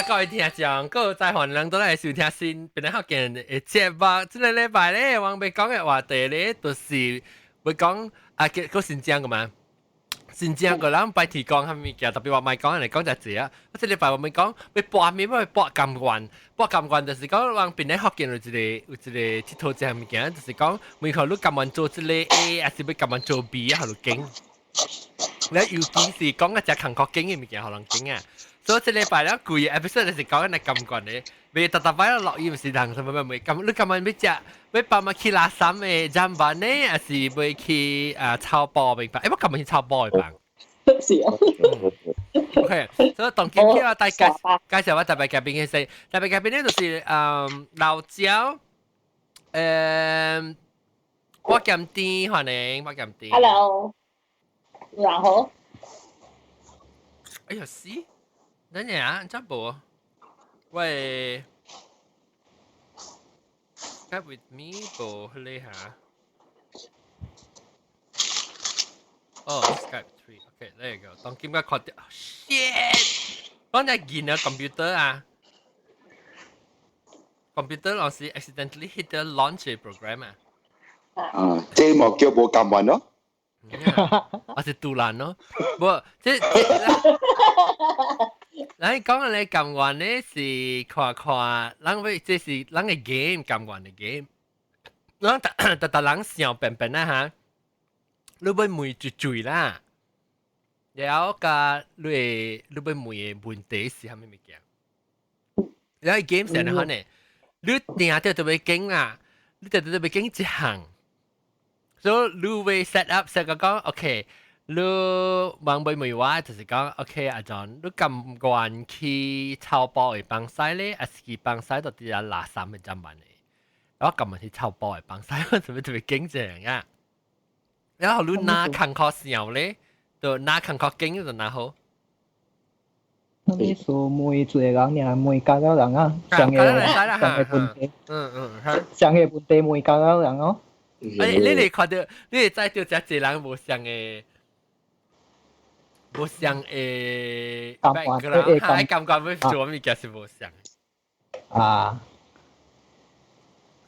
啊，各位聽眾，各位在歡迎都來收聽新檳榔福建的節目。這个禮拜咧，我欲講的話題咧，就是欲講啊，結個新疆個嘛。新疆個人拜提講啥物件，特別我莫講來講誠濟啊。我這禮拜我們講欲搏物，欲搏甘願，搏甘願就是講往檳榔福建有一個𨑨迌這物件，就是講每個你甘願做這個 A，還是欲甘願做 B 啊，予你揀。你尤其是講一隻工課揀的物件，予人揀啊。所以這禮拜咧，規個 episode 就是講那甘願的，袂逐逐擺落雨毋是人什麼咩袂甘，你甘願欲食欲放馬去垃圾的砧板呢，還是欲去啊草埔明白？欸，我甘願去草埔的房。是啊。 OK，所以當今天我帶介紹我特別嘉賓嘅是，特別嘉賓咧就是老椒，我鹹甜歡迎我鹹甜。 Hello，然後。哎呀死！等陣啊，真無？喂，Skype with me 無彼个哈？哦，Skype three，OK，there you go。當今個看到，shit！講只見啊 computer 啊，computer 老是 accidentally hit the launch program 啊。啊，這無叫無甘願咯。我是杜蘭咯，無，這這，咱講的甘願咧是看看，咱欲這是咱的 game 甘願的 game，咱逐逐逐人想變變啊哈，你欲問一句啦，然後佮你會你欲問的問題是啥物物件？然後 game 是按怎呢？你定著就欲揀啦，你定著就欲揀一項。所以你會 set up set 個講，OK，你問欲問我就是講，OK，阿 John，你甘願去草埔的放屎咧，還是去放屎到佇遐垃圾的砧板的？我甘願去草埔的放屎，我做咩特別揀這樣啊？然後你若工課想咧，就若工課揀就若好。你是問一個人爾，問較了人啊，上个上个問題，上個問題問較了人哦。欸，你會看著，你會知著誠濟人無相的，無相的 background，哈，感覺欲做物件是無相。啊。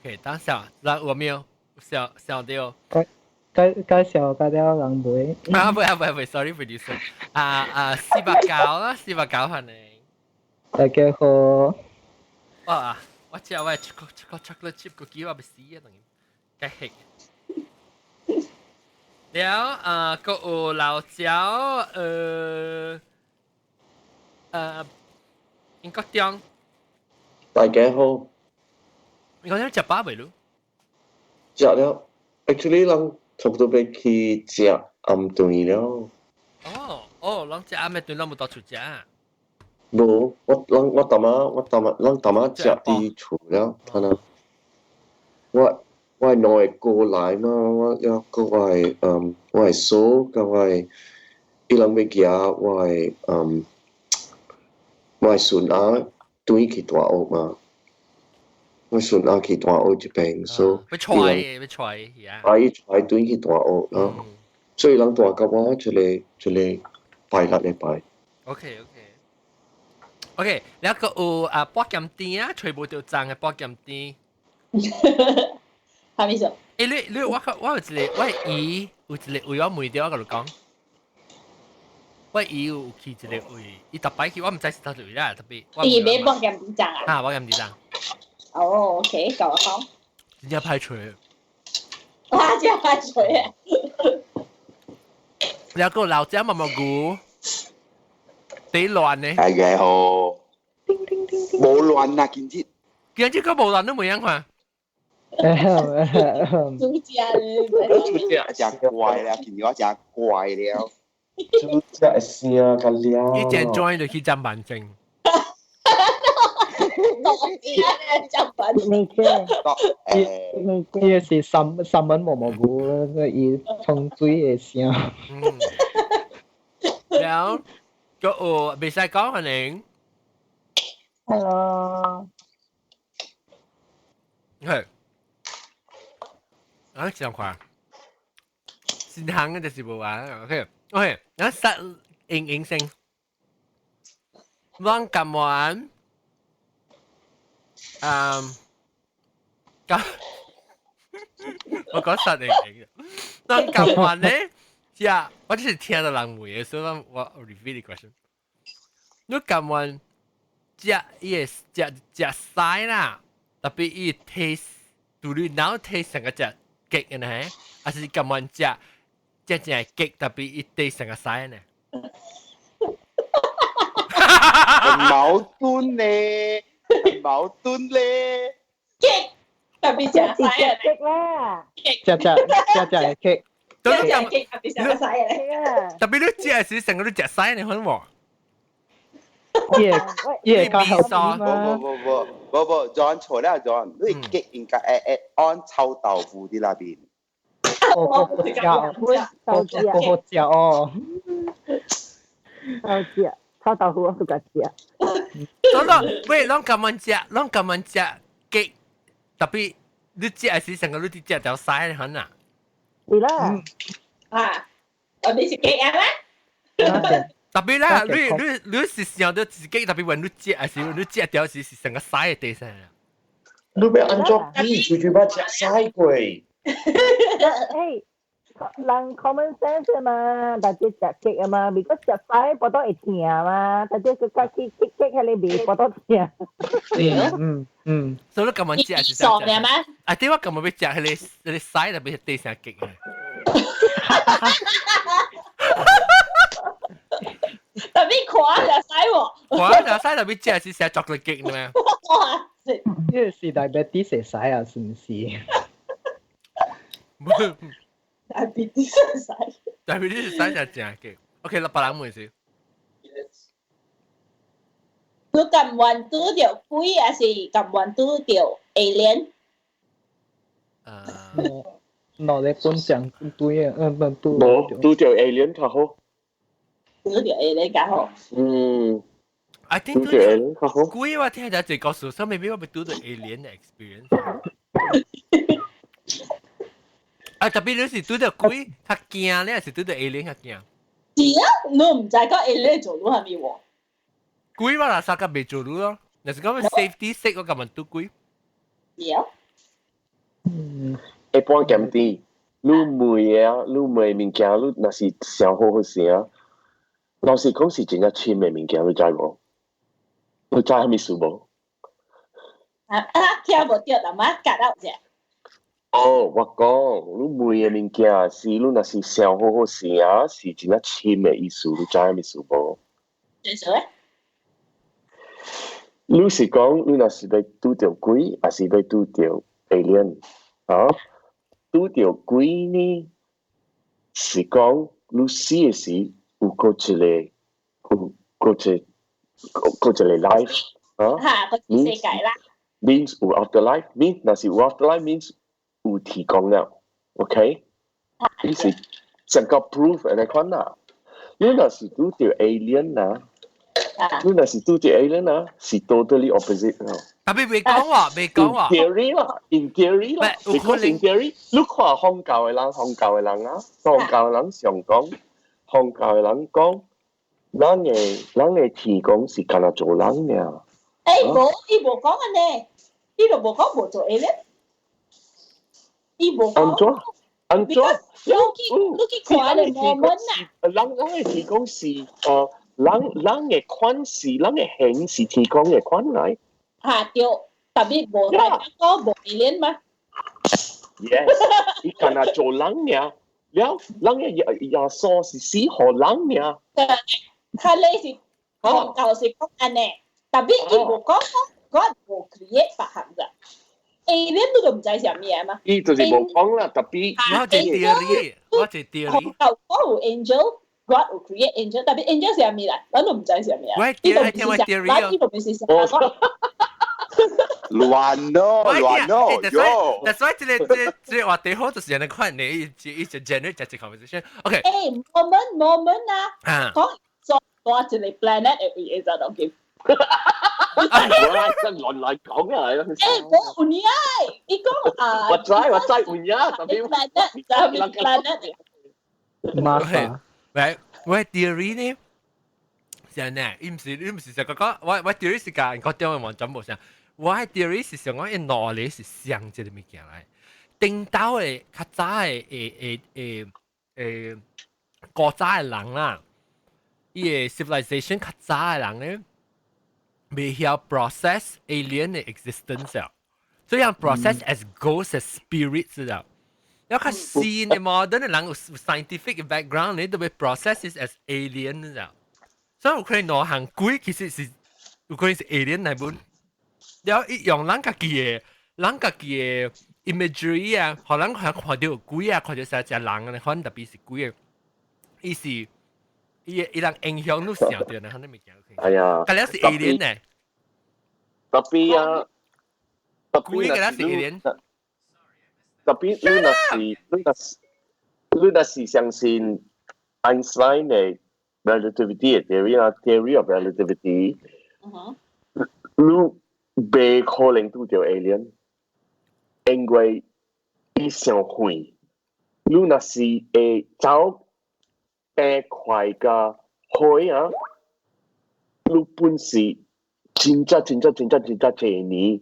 OK，等下，咱有沒有想想著？介介介紹較了人袂。啊，袂啊袂袂，sorry producer。啊啊，489啦，四百九歡迎。大家好。哇！我食我 chocolate chip cookie 我欲死啊，當然，該食。了啊，閣有老椒，英國中。大家好。你講你食飽未咯？食了，actually 人差不多欲去食暗頓了。哦哦，人食暗頓，攏無到厝食。無，我人我淡仔我淡仔咱淡仔食佇厝了，可能我我兩个過來嘛，我了閣我的我的嫂佮我的伊人欲行我的我的孫仔轉去大學嘛，我孫仔去大學這邊，所以欲揣欲揣呀。啊，伊揣轉去大學咯，所以人蹛佮我一个一个拜六禮拜。 OK，了閣有啊，薄鹹甜啊，揣無著髒的薄鹹甜。啥物事？欸，你你我我有一個我姨有一個位我問著我共你講，我姨有去一個位，伊逐擺去我毋知是佗一位啦，特別。伊買薄鹹甜粽啊？啊，薄鹹甜粽。哦，OK，共我講。真正歹揣。啊，真歹揣啊！了閣老者毛毛菇，佇亂呢？大家好。無亂啊，今日。今日閣無亂，你袂樣看？主家主家誠怪啦，今日我誠怪了。主家聲較了。伊正 join 就去砧板前。多謝啊，砧板。你個，伊伊是三三文毛毛菇，伊沖水的聲。了，閣有袂使講可能。 Hello。係。啊，這樣看，先行嘅就是無玩，OK，OK，咱實應應聲，咱甘願嗯，咁我講實嚟嘅，當甘願咧，食我只是聽到人問嘅，所以我 repeat the question。你甘願食伊個食食屎啦，特別伊 taste，對你腦 taste 成個食 cake 嘅呢？還是甘願食食正 cake，特別伊 taste 成個屎呢？很矛盾咧，很矛盾咧。 cake 特別食屎啊！ cake 啦，食食食食嘅 cake，都食 cake 特別食屎啊！特別你食時成個你食屎你可無？伊會伊會較好無無無無無無，John 錯了 John，你 cake 應該會會按臭豆腐佇那邊。哦，好食，好好食哦。好食，臭豆腐我都敢食。等等，喂，攏甘願食，攏甘願食 cake，特別你食時成個你佇食條屎你可啊？是啦。啊，我你是 cake 啊？特別啦，你你是想到自己特別問你食，還是你食條時是成個屎嘅地上？你欲按怎比？隨隨捌食屎過。誒，人 common sense 嘛，大家食 cake 啊嘛，如果食屎腹肚會疼嘛，大家個去 cake cake 喺裏邊腹肚疼。嗯嗯。所以你甘願食是傻嘅咩？啊，對我甘願欲食彼個彼個屎特別地上 cake 嘅。特別看就屎喎。看就屎特別食是食 chocolate cake 呢？哇！呢個是 diabetes 會使啊，是唔是？ diabetes 使。 diabetes 使就正嘅。OK，啦，別人問先。你甘願拄著鬼，還是甘願拄著 alien？啊，腦咧本上對啊，嗯不拄。無拄著 alien 較好。拄著 alien 較好。嗯。 I think 拄著 alien 較好。鬼我聽下這個故事，所以 maybe 我欲拄著 alien 的 experience。啊，特別你是拄著鬼較驚咧，還是拄著 alien 較驚？是啊，你毋知講 alien 做到啥物喎？鬼我若啥個袂做到咯，若是講 safety sake 我甘願拄鬼。是啊。嗯。一般檢點，你問啊，你問物件，你若是上好好食啊，老實講是真正深的物件，你知無？你知啥物事無？啊啊，聽無著，阿媽夾到者。哦，我講，你問的物件是你若是上好好食啊，是真正深的意思，你知啥物事無？點說咧？你是講你若是欲拄著鬼，還是欲拄著 alien？啊？拄著鬼呢？是講你死的時有閣一個，有閣一閣一個 life 啊？嚇，閣一世界啦。 means 有 afterlife，means 若是有 afterlife means 有天公了，OK？你是成個 proof 按呢款啦。你若是拄著 alien 啊，你若是拄著 alien 啊，是 totally opposite 咯。特別袂講喎，袂講喎。 In theory 啦，in theory 啦，because in theory，你看宗教的人，宗教的人啊，宗教的人常講，宗教的人講，咱的咱的天公是干焦做人爾。欸，無，伊無講按呢，伊就無講無做 alien，伊無講。按怎？按怎？你去你去看咧 moment 啊！人人的天公是哦，人人的款是，人的形是天公的款來。嚇對，特別無代表講無 alien 嘛。 Yes，伊干焦做人爾，了人的耶耶穌是死予人爾。較咧是宗教是講按呢，特別伊無講講無 create 別項咋。alien 你都毋知啥物啊嘛。伊就是無講啦，特別我一 theory，我一 theory。宗教講有 angel。God 有 create angel，特別 angel 是啥物啦？咱都毋知啥物啊。我聽我 theory 咱伊都毋是啥講。亂咯，亂咯，喲。 That's why 這個這個這個話題好，就是按呢款你一一直 generate 一個 conversation。OK。欸，moment moment 啊，講做大一個 planet 會會知道嘅。我來真亂來講啊！欸，無有影，伊講啊。我知我知有影，特別 planet，啥物 planet。麻煩。喂，我 theory 呢？是呢，伊毋是伊毋是就講講，我我 theory 是共國中嘅網站無啥。我嘅 theory 是想講，𪜶兩个是相一个物件來。頂頭的較早的誒誒誒誒古早的人啦，伊的 civilization 較早的人咧，未曉 process alien 的 existence 啊，所以人 process as ghosts as spirits 啊。有較新的 modern 的人有 scientific background 咧，都會 process it as alien 啊。所以有可能兩項鬼其實是有可能是 alien 來本，了後伊用咱家己的咱家己的 imagery 啊，予咱看看著鬼啊，看著啥隻人啊，可能特別是鬼的，伊是伊伊人影響你想著呢，可能物件。哎呀，佮了是 alien 呢。特別啊，特鬼佮了是 alien。特別你若是相信 Einstein 的 relativity 的 theory 啊，theory of relativity，你袂可能拄著 alien，因為伊傷遠。你若是會走變快甲火啊，你本是真正真正真正真正濟年，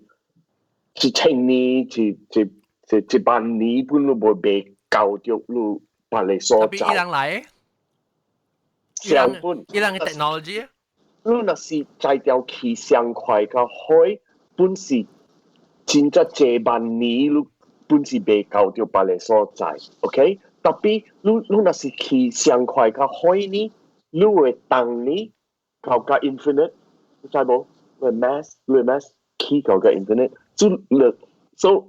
一千年，一一一一萬年，本都無袂到著你別个所在。伊人來，相本，伊人的 technology。你若是才調去上快甲火，本是真正濟萬年，你本是袂到著別个所在，OK？特別你若是去上快甲火呢，你會動呢，到甲 infinite，你知無？你 mass，你 mass 去到甲 infinite，就你，所以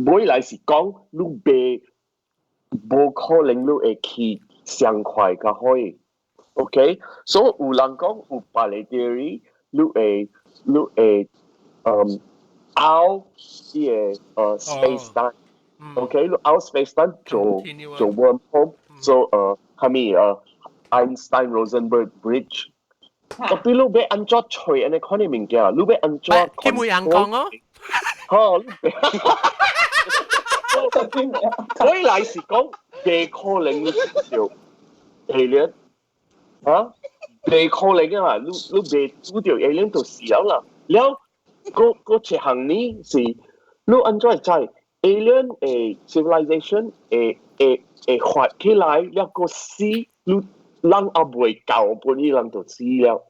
尾來是講你袂無可能你會去上快甲火，OK？所以有人講有別个 theory，你會 out 伊个space time。OK，你 out space time 做做 wormhole，做係咪Einstein Rosenberg bridge？特別你欲按怎揣按呢款的物件，你欲按怎？佢冇人講哦。好，所以來是講，袂可能你著 alien 啊，袂可能啊！你袂拄著 alien 就死了啦。了，閣閣一項呢是，你按怎會知 alien 的 civilization 會發起來，了閣死，你人猶未到本伊人就死了。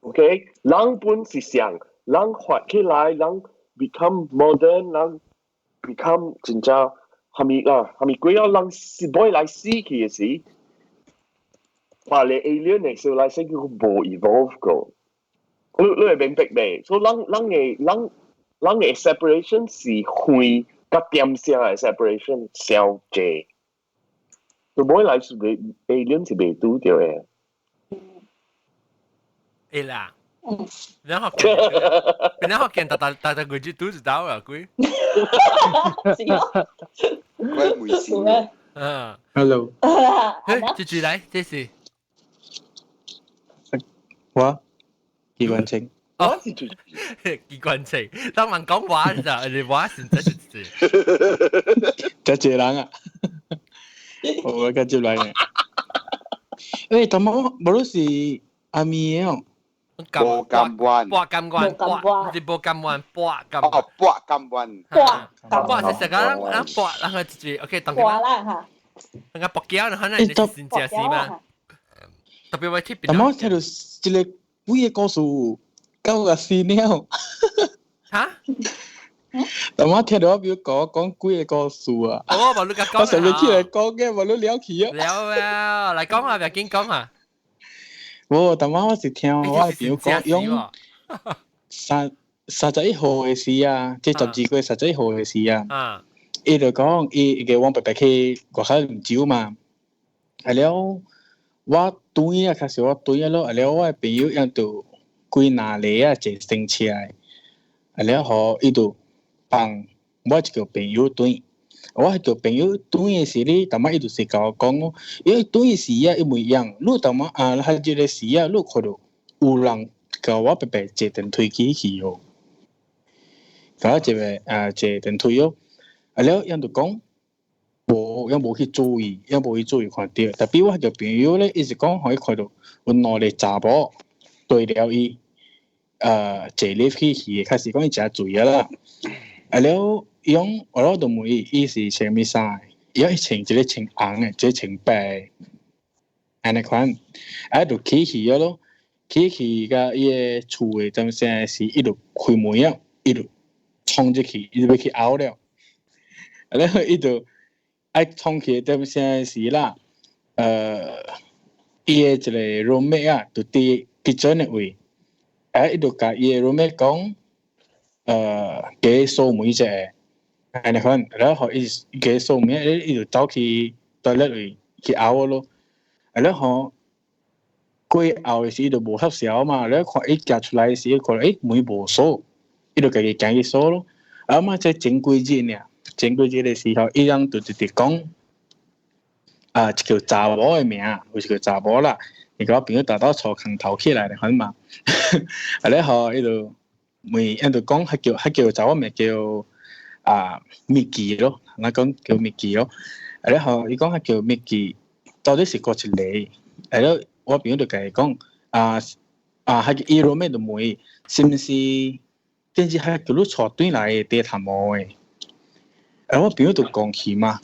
OK，人本是想，人發起來，人 become modern，人 become 真正蝦米啦，蝦米鬼啊，人是尾來死去的時，別个 alien 的 civilization 佢無 evolve 過。你會明白未？所以人人的人人的 separation 是遠佮點聲的 separation 傷濟。就尾來是袂 alien 是袂拄著的。會啦。然後見，然後見，大大大大個就拄就到啦，鬼。是哦。鬼沒事。嗯。 Hello。嘿，繼續來，這是。我機關槍。哦，機關槍，當人講話就，你話是真是。這一個人啊，我繼接來嘅。誒，但我無論是阿咪哦。無甘願，博甘願，博是無甘願，博甘。哦，博甘願。博博是成個人人博，然後就是 OK，當博啦嚇。當個博繳，可能你是真正是嘛？特別我貼。但我聽到一個幾個故事，到個死了。嚇？但我聽到我表哥講幾個故事啊。哦，無你講。我上面起來講嘅，無你了去啊。了啊，來講啊，不要緊講啊。無，但我是聽我的朋友講，用31號的時啊，即12月31號的時啊，伊就講伊個阮伯伯去外口啉酒嘛，啊了我轉啊，較時我轉啊咯，啊了我的朋友𪜶就幾若個啊坐先車的，啊了予伊就放我一個朋友轉。我彼個朋友轉的時咧，淡仔伊就是共我講哦，因為轉的時啊，因為樣，你淡仔啊，彼這個時啊，你看著有人共我伯伯坐電梯機去哦，共我一個啊坐電梯哦，啊了，𪜶就講無，𪜶無去注意，𪜶無去注意看著，特別我彼個朋友咧，伊是講予伊看著有兩個查某對了伊，坐 lift 去去，開始講伊誠醉啊啦。啊了，伊講我都問伊，伊是穿咩衫？伊講伊穿一個穿紅的，一個穿白的，按呢款，啊就起去了咯，起去甲伊的厝的陣時是，伊就開門啊，伊就衝入去，伊就欲去漚了。啊了，伊就愛衝去的陣時啦，伊的一個 roommate 啊，就佇 kitchen 的位，啊，伊就共伊的 roommate 講，加鎖門一下，按呢款，然後伊加鎖門，伊就走去 toilet 位去漚咯，啊，然後過後的時伊就無翕相嘛，然後看伊行出來的時，伊看門無鎖，伊就家己行去鎖咯，啊嘛，這前幾日爾，前幾日的時候，伊人就直直講，啊，一個查某的名，有一個查某啦，伊共我朋友達到坐空頭起來的款嘛，啊，然後伊就問，伊就講，彼叫查某名叫啊米奇咯，我講叫米奇咯，啊，然後伊講彼叫米奇，到底是佗一个？啊，了我朋友就共伊講，啊啊，彼個伊羅妹就問，是毋是頂次彼叫你帶轉來的短頭毛的？啊，我朋友就講去嘛，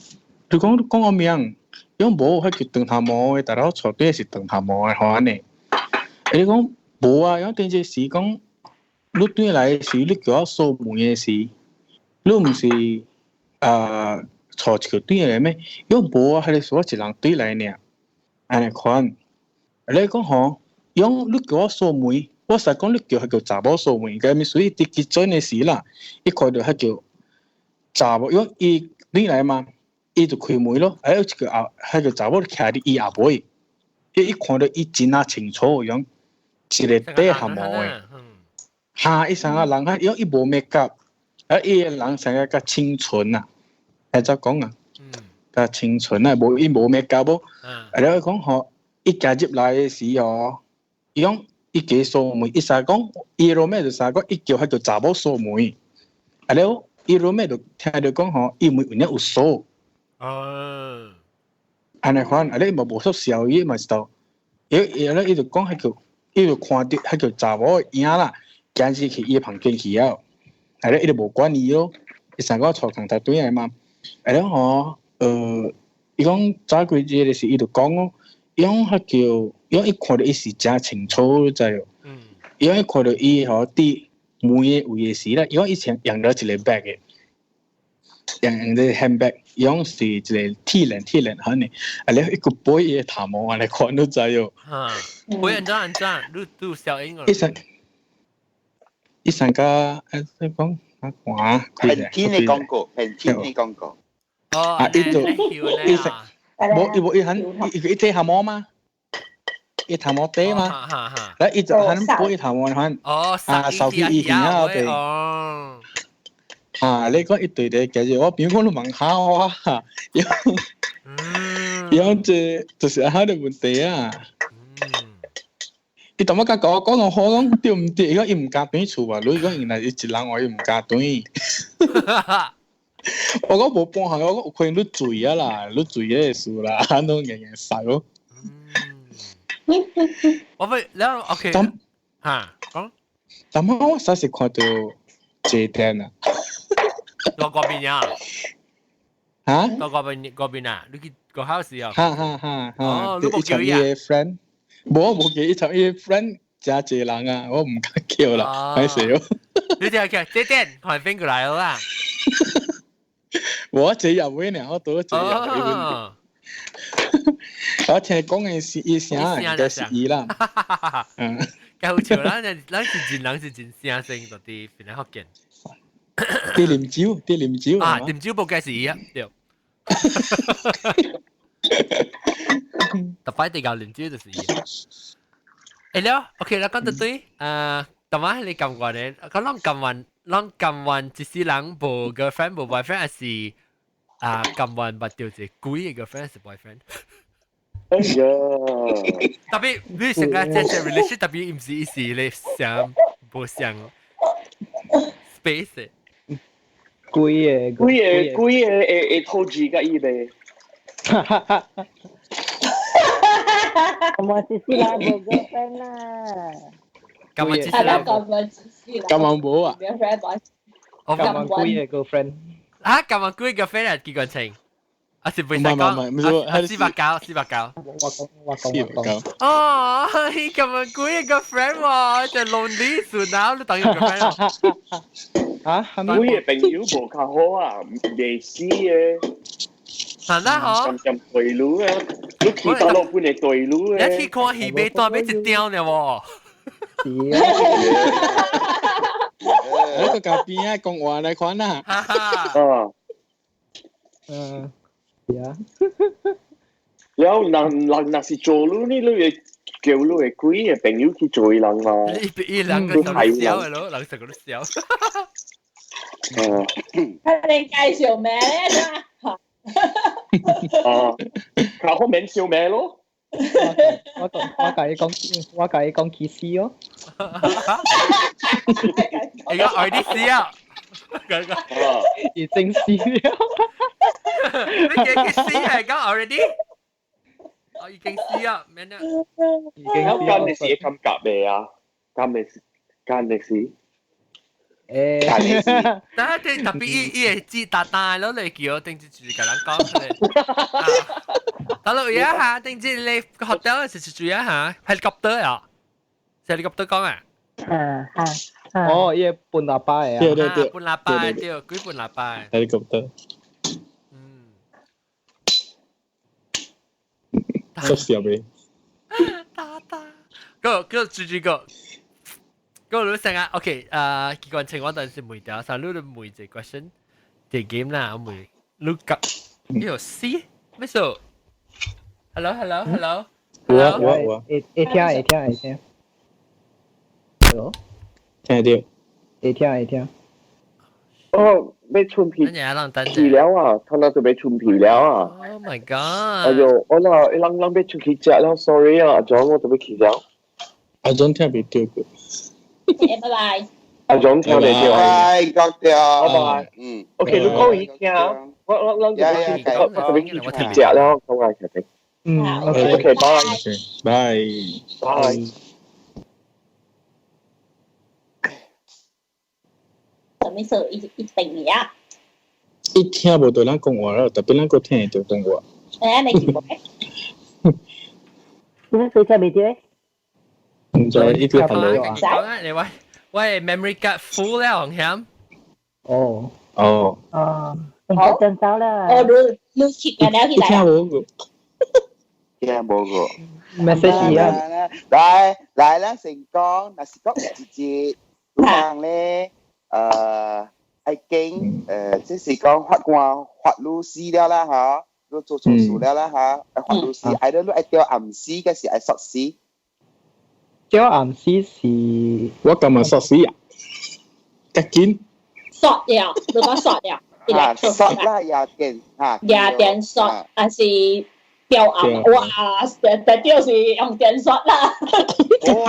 就講你講我名。伊講無，彼叫長頭毛的，但我帶轉是長頭毛的，吼按呢。伊講無啊，伊講頂次是講你轉來的時，你叫我鎖門的時，你毋是啊帶一個轉來咩？伊講無啊，彼个是我一人轉來爾，按呢款。你講吼，伊講你叫我鎖門，我實講你叫彼叫查某鎖門，佮物所以佇 kitchen 的時啦，伊看著彼叫查某，伊講伊轉來嘛。伊就開門咯，哎，有一個後，彼個查某徛佇伊後尾，伊一看著伊真啊清楚，伊講一個短頭毛的，哈，伊三個人啊，伊講伊無 make up，啊，伊个人生個較清純啊，會怎講啊？較清純啊，無伊無 make up 無，啊，了伊講吼，伊行入來的時候，伊講伊加鎖門，伊啥講，伊 roommate 就啥講，伊叫彼個查某鎖門，啊了，伊 roommate 就聽著講吼，伊門有影有鎖。哦，按呢款，啊你嘛無說笑伊嘛是到，伊伊咧伊就講彼個，伊就看著彼個查某的影啦，行入去伊的房間去了，啊咧伊就無管伊咯，伊三個坐炕頭轉來嘛，啊了吼，伊講早幾日的時，伊就講哦，伊講彼叫，伊講伊看著伊是誠清楚，你知無？伊講伊看著伊吼佇門的位的時啦，伊講以前用著一個 bag 的。用這 handbag，伊講是一個鐵鏈鐵鏈款的，啊你一個背伊的頭毛按呢看你知無？哈，背按怎按怎，你你小英伊上伊上個誒，講啊看，很天的廣告，很天的廣告。哦，啊，伊就伊上，無伊無伊很伊伊剃頭毛嗎？伊頭毛短嘛？來伊就很背頭毛款，哦，啊，手機伊耳啊對。哦。啊！你講一對對，其實我朋友講你問下我，伊講這就是啊的問題啊。伊淡仔甲我講我好講對毋對？伊講伊毋敢轉厝啊，你講原來伊一人話伊毋敢轉。我講無半項，我講有可能你醉啊啦，你醉的事啦，攏硬硬塞咯。我會了 OK。嚇講。淡仔我實是看著這天啊。到嗰邊呀？嚇？到嗰邊嗰邊啊？你去個 house 啊？哈哈哈！哦，你無叫伊啊？friend，無無叫伊，尋伊 friend 誠濟人啊，我毋敢叫啦，歹勢哦。你聽叫這點傳飛過來啦。我這入位呢，我倒這入位。我聽講的是伊聲，應該是伊啦。嗯。夠好笑啦！咱是真人是真聲聲，就佇檳榔福建。佇啉酒，佇啉酒啊！啉酒無該是伊啊，對。特擺地教啉酒就是伊。會了，OK 啦，講得對。淡仔你感覺咧？講攏甘願，攏甘願一世人無 girlfriend 無 boyfriend，還是啊甘願捌著一個鬼的 girlfriend 還是 boyfriend？哎呀！特別你成個這這 relationship 特別毋是伊是咧想無想 space。鬼個，鬼個，鬼個會會討字佮伊袂。我是是啦，無 girlfriend 啦。咁啊，係啦，咁樣自私啦。咁樣冇啊？我咁樣貴嘅 girlfriend。啊，咁樣貴嘅 girlfriend 係幾個情？啊是袂使講，啊490，四百九。我講我講我講。哦，咁樣貴嘅 girlfriend 喎，就 lonely 算啦，你當佢 girlfriend。啊，係咪？每個朋友無較好啊，袂死嘅。係啦，嗬。咁對路啊，你去大陸本嚟對路嘅。你去看戲尾大尾一張了喎。是啊。我個隔邊啊，講話來看啊。啊。嗯。是啊。了人人若是做你，你會叫你的幾個朋友去做人嘛？伊兩個都笑的咯，人成個都笑。哦。佢哋介紹咩咧？哦，較好免笑咩咯？我我共伊講，我共伊講起死哦。你講愛啲死啊！已經死了。你幾幾死係講 already？我已經死啊，咩呢？已經死。咁你是感覺未啊？咁你咁你是？誒，但係特別伊伊會知大大咯，你叫定住住甲人講出嚟。大佬一下，定住你學到是住一下，helicopter 啊，helicopter 講啊。嗯啊。哦，伊個半喇叭嘅啊。對對對。半喇叭對，幾半喇叭。 helicopter。嗯。熟笑未？打打。個個住住個。個你成日 OK，機關情我當時問掉，啥你都問一個 question，這 game 啦，我問你講，你有 C 咩數？Hello hello hello，我我我，會會聽會聽會聽，Hello，聽到，會聽會聽。哦，欲出皮皮了啊，他那就欲出皮了啊。 Oh my god！哎呦，我那人人欲出去食了，sorry 啊，阿莊我就欲去了。阿莊聽袂著過。拜拜。阿莊聽袂著。拜，講掉。拜拜。嗯。OK，你講伊聽，我我我就欲去，我就欲去出去食了，咁我決定。嗯，OK，拜。拜。拜。什麼事？一一定呀。一聽無對咱講話了，特別咱閣聽會著講話。誒，你見過咩？點解水聽袂著？唔知一個朋友講啊，你喂喂 memory card full 了，紅險。哦。哦。哦，你真走啦。哦，你你切嘅了起來。聽無個。聽無個。 message 啊！來來啦，成功，若是講一節，有人咧，愛經，這是講法官法律死了啦，嚇，你做錯事了啦，嚇，法律死，愛你愛釣暗死，抑是愛摔死？釣暗死是，我感覺摔死啊，較緊。摔了，你講摔了。啊，摔啦，也電，嚇。也電摔，還是？吊暗，哇！特吊是用電刷啦。我我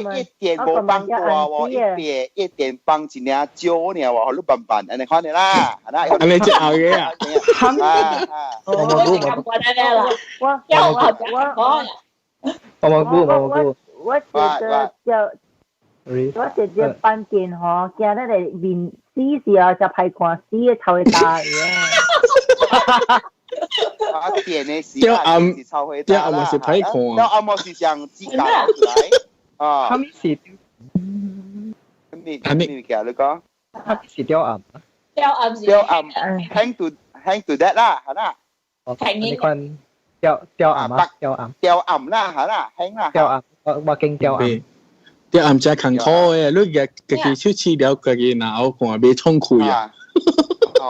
我一點無放過喎，一點一點放一領少爾喎，予你慢慢按呢款的啦，按呢食後嘅啊。我是感覺安尼啦。我我我冇估，我冇估。我覺得就我直接飯店吼，驚咱個面死時啊，就歹看死的頭會大嘅。啊，電的時釣暗是超回釣暗是歹看，釣暗是像指甲出來啊。啥物是？咩咩物件？你講？啥物是釣暗？釣暗是釣暗，hang to hang to death 啦，係啦。你看釣釣暗啊，釣暗。釣暗啦，係啦，hang 啦。釣暗，我我經釣暗。釣暗真艱苦的，你家家己手試了，家己若好看袂暢快啊。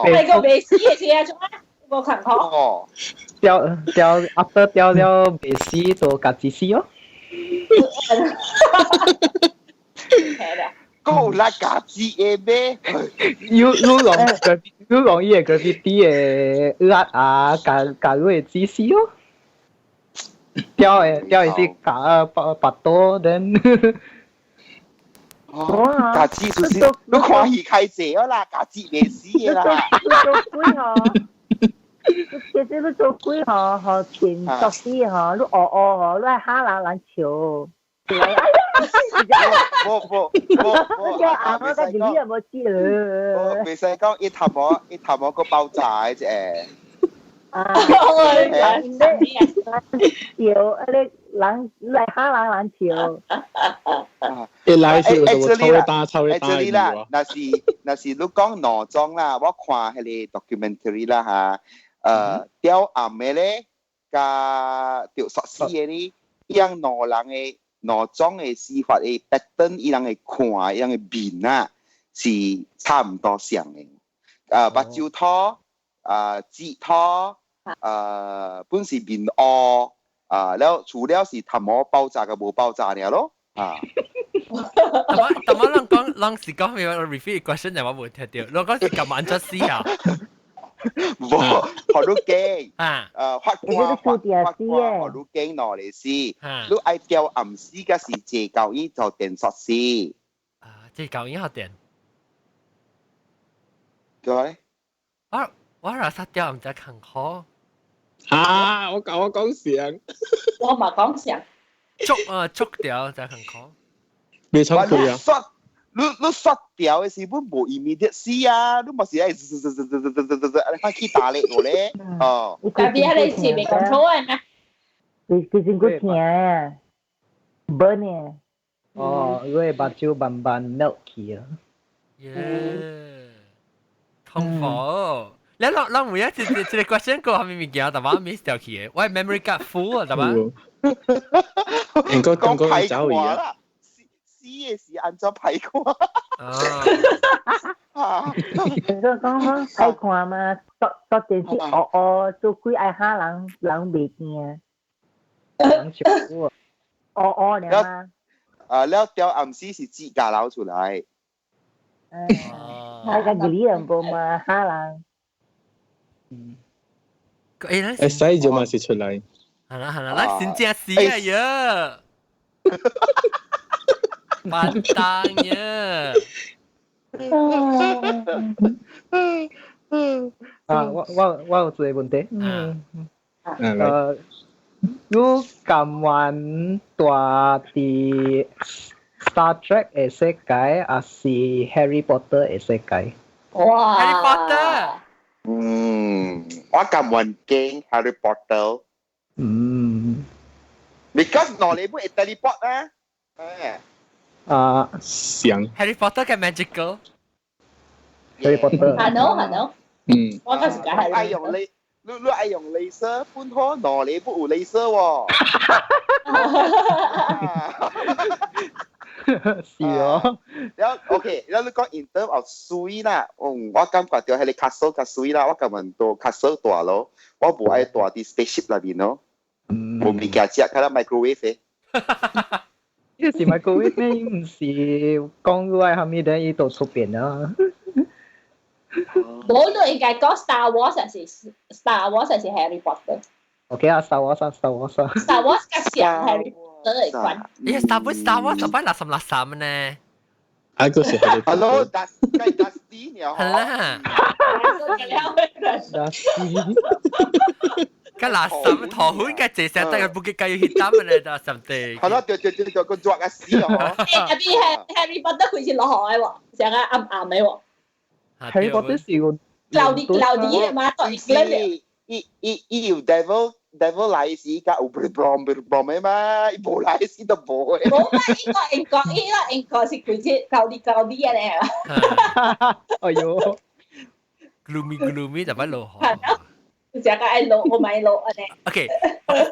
係個袂死的時啊，做啊？無艱苦。哦，釣釣 after 釣了袂死，就家己死哦。夠啦，家己的咩？你你用你用伊個 gravity 的壓啊，加加你會自死哦。釣的釣的是加八八多，then。哦，家己就是你看戲開濟了啦，家己袂死的啦。你做鬼吼！其實你做鬼吼，吼電作死吼，你學學吼，你愛嚇人人笑。哎呀！無無無無，叫阿媽個你又冇知啦。袂使講伊頭毛伊頭毛個爆炸嘅啫。啊！笑，你人來嚇人人笑。一來笑就抽一打抽一打。 Actually 啦，若是你講兩種啦，我看彼个 documentary 啦嚇，吊暗的咧，佮著爍死的呢，伊樣兩人的兩種的死法的 pattern，伊人的看，伊人的面啊，是差毋多像的。目睭凸，舌頭，本是面烏，啊，了除了是頭毛爆炸佮無爆炸爾咯，啊。但我人講，人是講咩？我 repeat question 就我無聽著。人講是甘願按怎死啊？無，予你揀啊！法官法官予你揀兩个死，你愛吊暗死，抑是坐交椅就電爍死。啊，坐交椅予電。對。我若殺掉毋知艱苦。啊！我講我講上。我嘛講上。捉啊捉掉就艱苦。未沖佢啊！爍你爍掉的時本無 immediate 死啊！你嘛是愛滋滋滋滋滋滋滋滋，按呢款去大力個咧，哦。特別係你是未 control 嘅咩？佢佢先夠疼啊，burn 呢。哦，你的目睭慢慢 melt 去啊。耶！痛苦。你攏攏每一次一個 question 過啥物物件，但我 miss 掉去的，我 memory card full 啊，對吧？應該感覺走去啊。死的是按怎歹看？啊！你講講歹看嘛，爍爍電視哦哦，做鬼愛嚇人，人袂驚。人笑啊！哦哦，爾嘛。啊，了吊暗死是指甲流出來。嗯，係個吉利人無嘛嚇人。嗯。欸，會使就嘛是出來。係啦係啦，咱真正死啊喲！完蛋呀！啊，我有一個問題。嗯。你甘願蹛佇 Star Trek 的世界，抑是 Harry Potter 的世界？哇！Harry Potter。嗯，我甘願揀 Harry Potter。Because 兩个本會 teleport 啊。誒。啊，想 Harry Potter 嘅 magical。 Harry Potter。係喏係喏。我嗰時梗係愛用你，你愛用 laser，本可兩个本有 laser 喎。是哦。了 OK，了你講 in term of 媠啦，嗯，我感覺著彼个 castle 較媠啦，我甘願蹛 castle 大咯，我無愛蹛佇 spaceship 內面咯。無物件食，較 microwave 的。呢是 microwave 咩？毋是講你愛啥物咧，伊都出邊啊。無你應該講 Star Wars 還是 Star Wars 還是 Harry Potter？ OK 啊，Star Wars 啊，Star Wars 啊。 Star Wars 較像 Harry Potter 的款。咦，Star Wars Star Wars 就擺垃圾垃圾呢？啊，個是 Harry Hello，Dusty Dusty 呢？係啦。 Dusty。個垃圾頭款嘅這些，但係不記計去擔嘅咧，就上帝。係咯，對對對對，個抓個死哦。欸，特別 Harry Potter 佢是落雨的喎，成個暗暗的喎。 Harry Potter 是個 cloudy cloudy 的嘛，到 England 伊伊伊有 devil devil 來時，佮有 brom brom 的嘛，伊無來時就無的。無嘛，伊個英國，伊個英國是開始 cloudy cloudy 的咧。哎喲，gloomy gloomy 就擺落雨。係咯，成個愛落，我咪落按呢。 OK，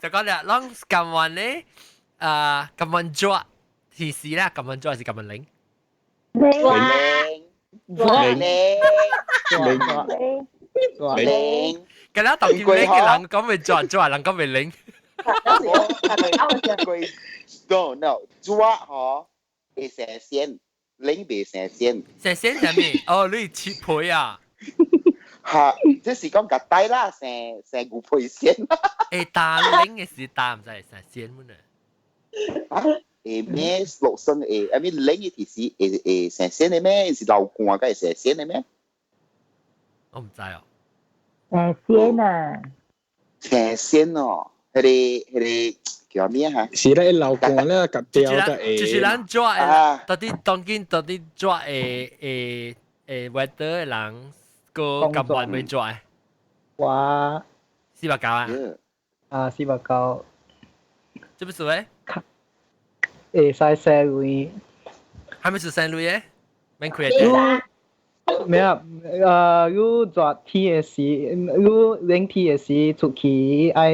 就講啦，攏甘願咧，啊，甘願抓是是啦，甘願抓是甘願零。零零零零零。咁啦，頭先呢個人講袂抓抓，人講袂零。 No no，抓嗬會成線，零袂成線。成線係咩？哦，你切皮啊？嚇，這是講夾低啦，成成牛皮線。會打零嘅是打毋知成線乜呢？啊？會咩落身會？I mean 零嘅是會會成線的咩？是流汗才會成線的咩？我毋知哦。成線啊！成線哦。彼個叫咩嚇？是咧，流汗咧，夾掉就會。就是咱熱的，到底當今到底熱的的的 weather 的人，個甘願袂熱的？我490啊？啊，490。這不是咧？會使洗鐳。還沒是洗鐳的？免開的。咩啊？你熱天的時，你冷天的時出去愛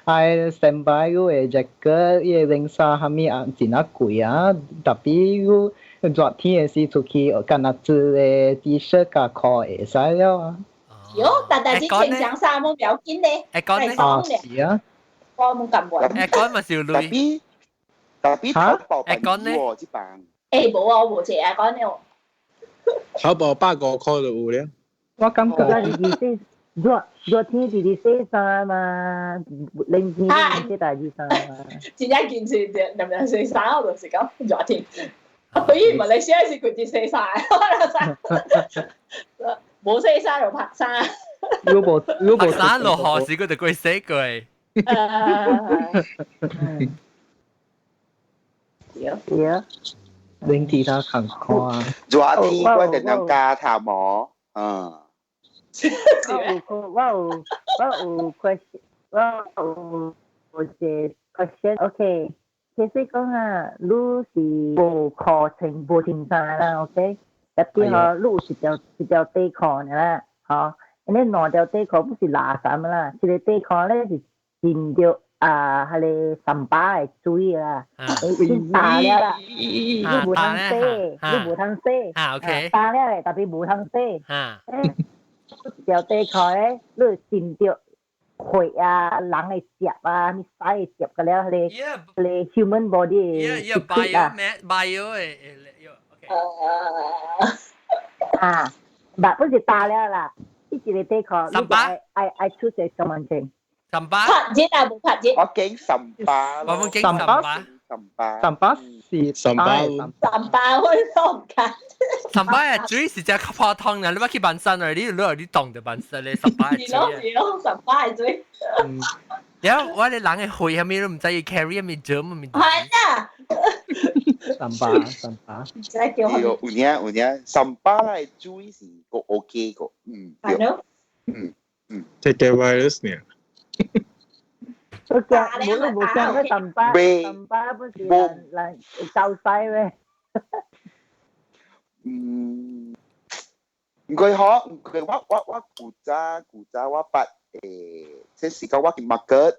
愛 stand by 你的 jacket，伊的冷衫啥物啊，真啊貴啊！特別你熱天的時出去，干焦一个 T-shirt 佮褲會使了啊。喲，但是穿長衫冇要緊咧，會講咧，啊是啊，我冇咁玩。會講嘛是有鐳。特別淘寶會講咧，這版。欸，無啊，我無這會講咧。淘寶150塊就有了。我感覺熱熱天就是洗衫嘛，冷天就是洗大件衫嘛。真正堅持就能唔能洗衫，我就是講熱天。對於馬來西亞是佢哋洗衫，無洗衫就拍衫。如果如果拍衫落雨時，佢就過洗過。對。對。冷天較艱苦啊。熱天我就能加頭毛，嗯。我有 question，我有一個 question，OK。其實講啊，你是無課程無穿衫啦，OK。特別吼，你有一條底褲啦，吼，你兩條底褲不是垃圾啦，一個底褲咧是浸著啊，彼个三巴的水啦，已經焦了啦，你無通洗，你無通洗，啊 OK，焦了咧，特別無通洗。一條底褲咧，你浸著血啊，人的汁啊，物屎的汁個了，彼个彼个 human body 的 bio bio 的，OK。啊，不是焦了啦，一個底褲，三巴，愛愛出一個身份證。三巴，拍熱啊，無拍熱。我驚三巴，我們驚三巴，三巴，三巴是三巴，三巴會放緊。三巴嘅水是只較普通啦，你捌去板山啊？你凍就板山咧，三巴嘅水。是咯是咯，三巴嘅水。然後我哋人嘅血係咪都唔知伊 carry 係咪 germ 咪？係啊。三巴三巴。唔知叫。對，有影有影，三巴嘅水是個 OK 個，嗯，對，嗯嗯。這個 virus 呢？我驚，無你無驚過三巴，三巴不是人人走西咩？嗯，毋過嗬，毋過我古早我捌這是講我去 market，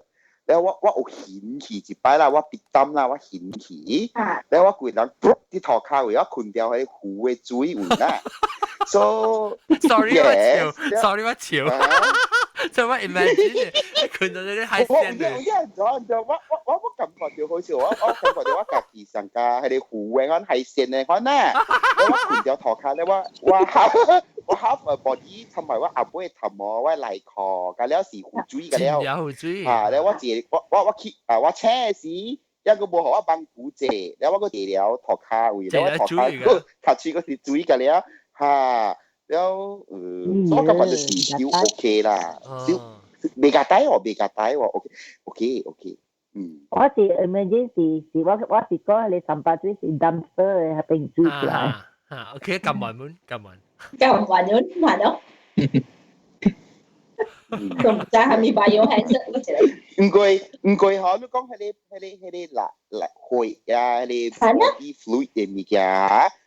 了我有興去一擺啦，我別擔啦，我興去，了我規人噗佇塗跤位，我睏著彼湖的水位啦，so sorry 我笑，sorry 我笑。就我 imagine 睏著這啲海鮮的。我我感覺到好似我感覺到我家己上加彼個湖的款海鮮的款啊，我睏著塗跤咧，我 half 我 half a body 同埋我後尾頭毛我內褲，甲了是湖水甲了，啊，了我坐我去啊，我請的時，抑閣無予我幫扶坐，了我閣坐了塗跤位，了我塗跤閣頭喙閣是水甲了，哈。了，所以我感覺就是少 OK 啦，少未夾底喎，未夾底喎，OK，OK，OK，嗯。我是 emergency，是我是講你三巴水是 dumpster 的彼邊水出來。啊，OK，撳埋門，撳埋。撳埋門，係咯。都毋知係咪 biohazard 嗰一個。毋過毋過嗬，你講彼個辣辣血啊，彼個 body fluid 的物件。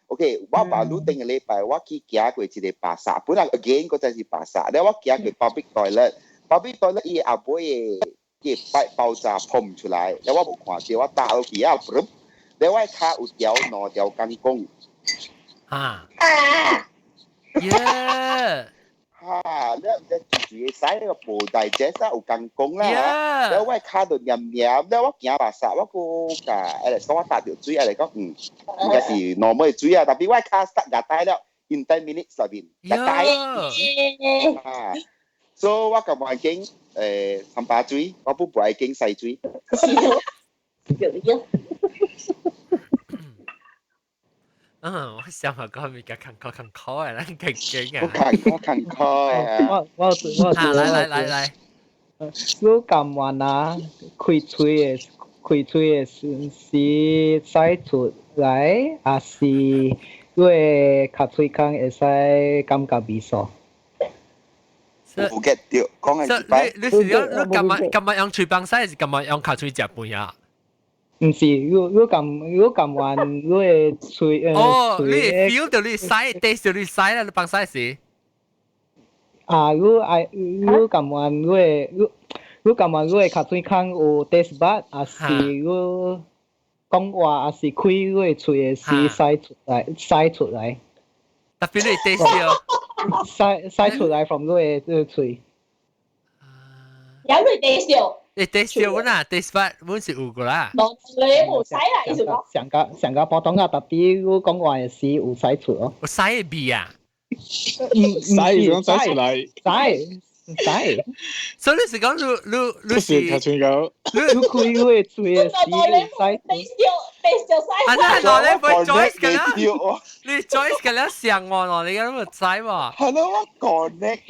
OK，我爸你頂個禮拜我去行過一個巴剎，本來 again 嗰陣是巴剎，了我行過 public toilet，public toilet 伊後尾的伊擺爆炸噴出來，了我無看著，我踏落去啊，了我跤有條兩條鋼管。啊！耶！哈！你毋知住住使個無大隻使有鋼管啦，了我跤就黏黏，了我行巴剎，我閣共 Alex 講我踏著水，Alex 講嗯，應該是 normal 的水啊，特別我跤塞牙帶了，in 10 minutes 內面牙帶。啊，所以我感覺經三巴水，我不愛經洗水。有嗯，我想下講物件艱苦艱苦的，咱勁勁啊！艱苦艱苦啊！我我我啊，來來來來，你甘願啊？開喙的是使出來，還是你的尻喙空會使感覺味素？無 get 到，講係一擺。你是講你甘願用喙放屎，還是甘願用尻喙食飯啊？毋是，你甘願你的喙哦，你 feel 到你屎，taste 到你屎啦，你放屎時。啊，你甘願你的尻喙空有 taste bud，還是你講話，還是開你的喙的時屎出來，屎出來。特別你 taste 到。屎出來 from 你的喙。有你 taste 到。你 taste 到啦，taste bud 本是有個啦。冇，你冇屎啦，意思講。上個普通話特別你講話的時有屎出哦。有屎的味啊！屎想屎出來。屎屎。所以你是講你是尻喙狗。你開你的喙的時屎。 taste 到 taste 到屎。啊！那你唔 Joyce 㗎啦，你 Joyce 㗎啦上我咯，你咁樣知喎。係咯，我 connect。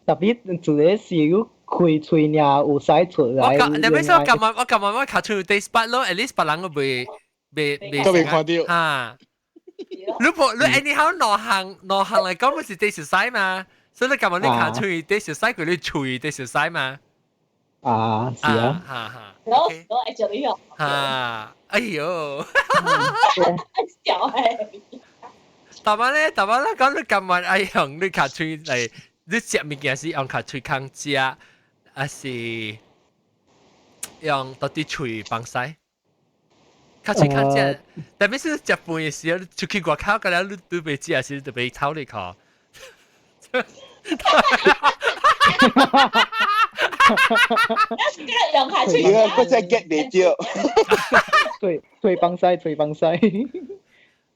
特別做嘅時，你開喙爾有屎出來。我你咪說今日我尻喙 taste bud 咯，at least 別人都未都未看到。啊！你無你 anyhow 兩項來講，不是 taste 屎嘛？所以你今日你尻喙 taste 屎，佢你喙 taste 屎嘛？啊，是啊。哈哈。我我會做呢個。啊！哎呦！笑誒。大媽咧，大媽咧，講你今日愛用你尻喙嚟，你食物件是用尻喙空食，還是用到底喙放屎？尻喙空食，特別是食飯的時候，出去外口，個了你都袂食，是就袂臭你口。用尻喙。我真 get 袂到。對，喙放屎，喙放屎。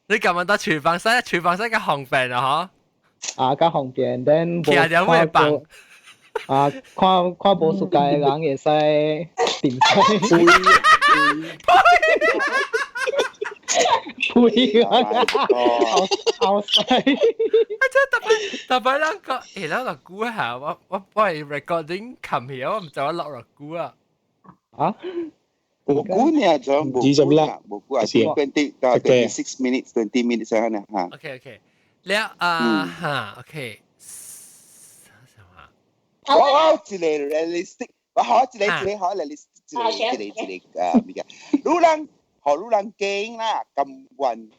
你今日到廚房洗，廚房洗較方便啊，嗬？啊，較方便，then 徛了會放。啊，看看無世界的人會使點使。呸！後西。啊！真特別特別，咱講，欸，咱落久下，我係 recording 冚起，我毋知我落落久啊。啊？無久呢，就無二十粒，無久啊，26 minutes, 20 minutes 啊，嚇。 OK OK，了啊哈，OK。我一個 realistic，我好一個一個好 realistic，一個一個一個啊物件。女人，予女人驚啦，甘願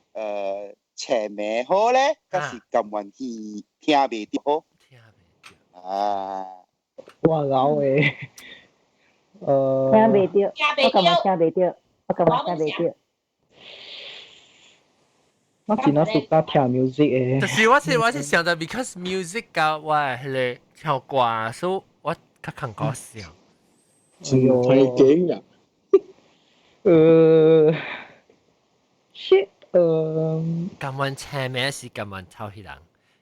斜暝好咧，還是甘願去聽袂著好？聽袂著。啊！哇老誒，聽袂著，我感覺聽袂著，我感覺聽袂著。我真係 suka 聽 music 的。就是我是想到，because music 佮我彼个唱歌，所以我較艱苦想。真太勁啊！shit，甘願青暝是甘願臭彼人？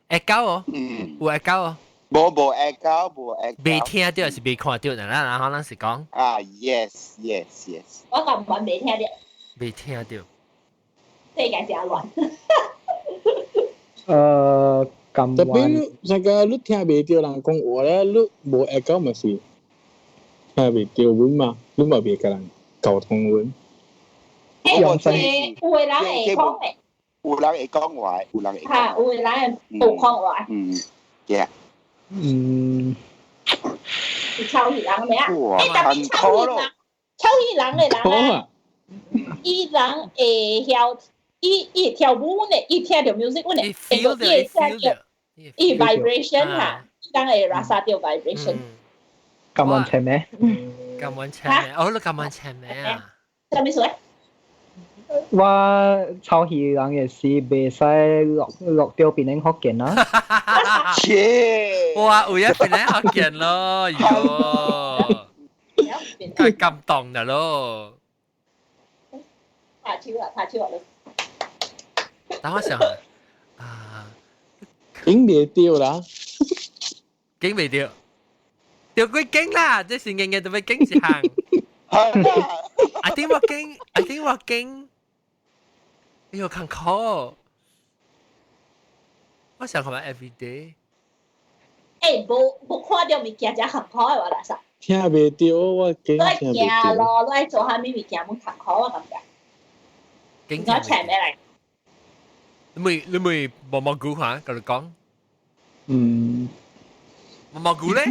會交哦，有會交哦。無會交，無會。未聽著是未看著，啦，然後咱是講。啊，yes。我甘願未聽著。未聽著。這個真亂。甘特別那個你聽袂著人講話咧，你無會講嘛是聽袂著阮嘛，你嘛袂共人溝通阮。有的人會講的。有人會講話，有人會。嚇，有的人會講話。嗯，對。是臭彼人咩啊？欸，特別臭彼人，臭彼人的人啊，伊人會曉，伊會跳舞呢，伊聽著 music 呢，會伊會聽著，伊 vibration 哈，伊人會 rasa 著 vibration。甘願青暝？甘願青暝？哦，你甘願青暝啊？啥物事？我臭彼人的時袂使落著檳城福建啊！切！哇，有影檳城福建咯，喲，太感動啦咯！拍手啊，拍手啊！等我想下啊，驚袂著啦，驚袂著，著幾驚啦！這是硬硬都欲驚一項。I think 我驚，I think 我驚。哎呦，艱苦！我想看 every day。欸，無無看著物件才艱苦的話啦，啥？聽袂著，我驚聽袂著。咯，你愛做啥物物件，攏艱苦我感覺。我請咩來？你咪毛毛菇嚇，佮你講。嗯。毛毛菇咧？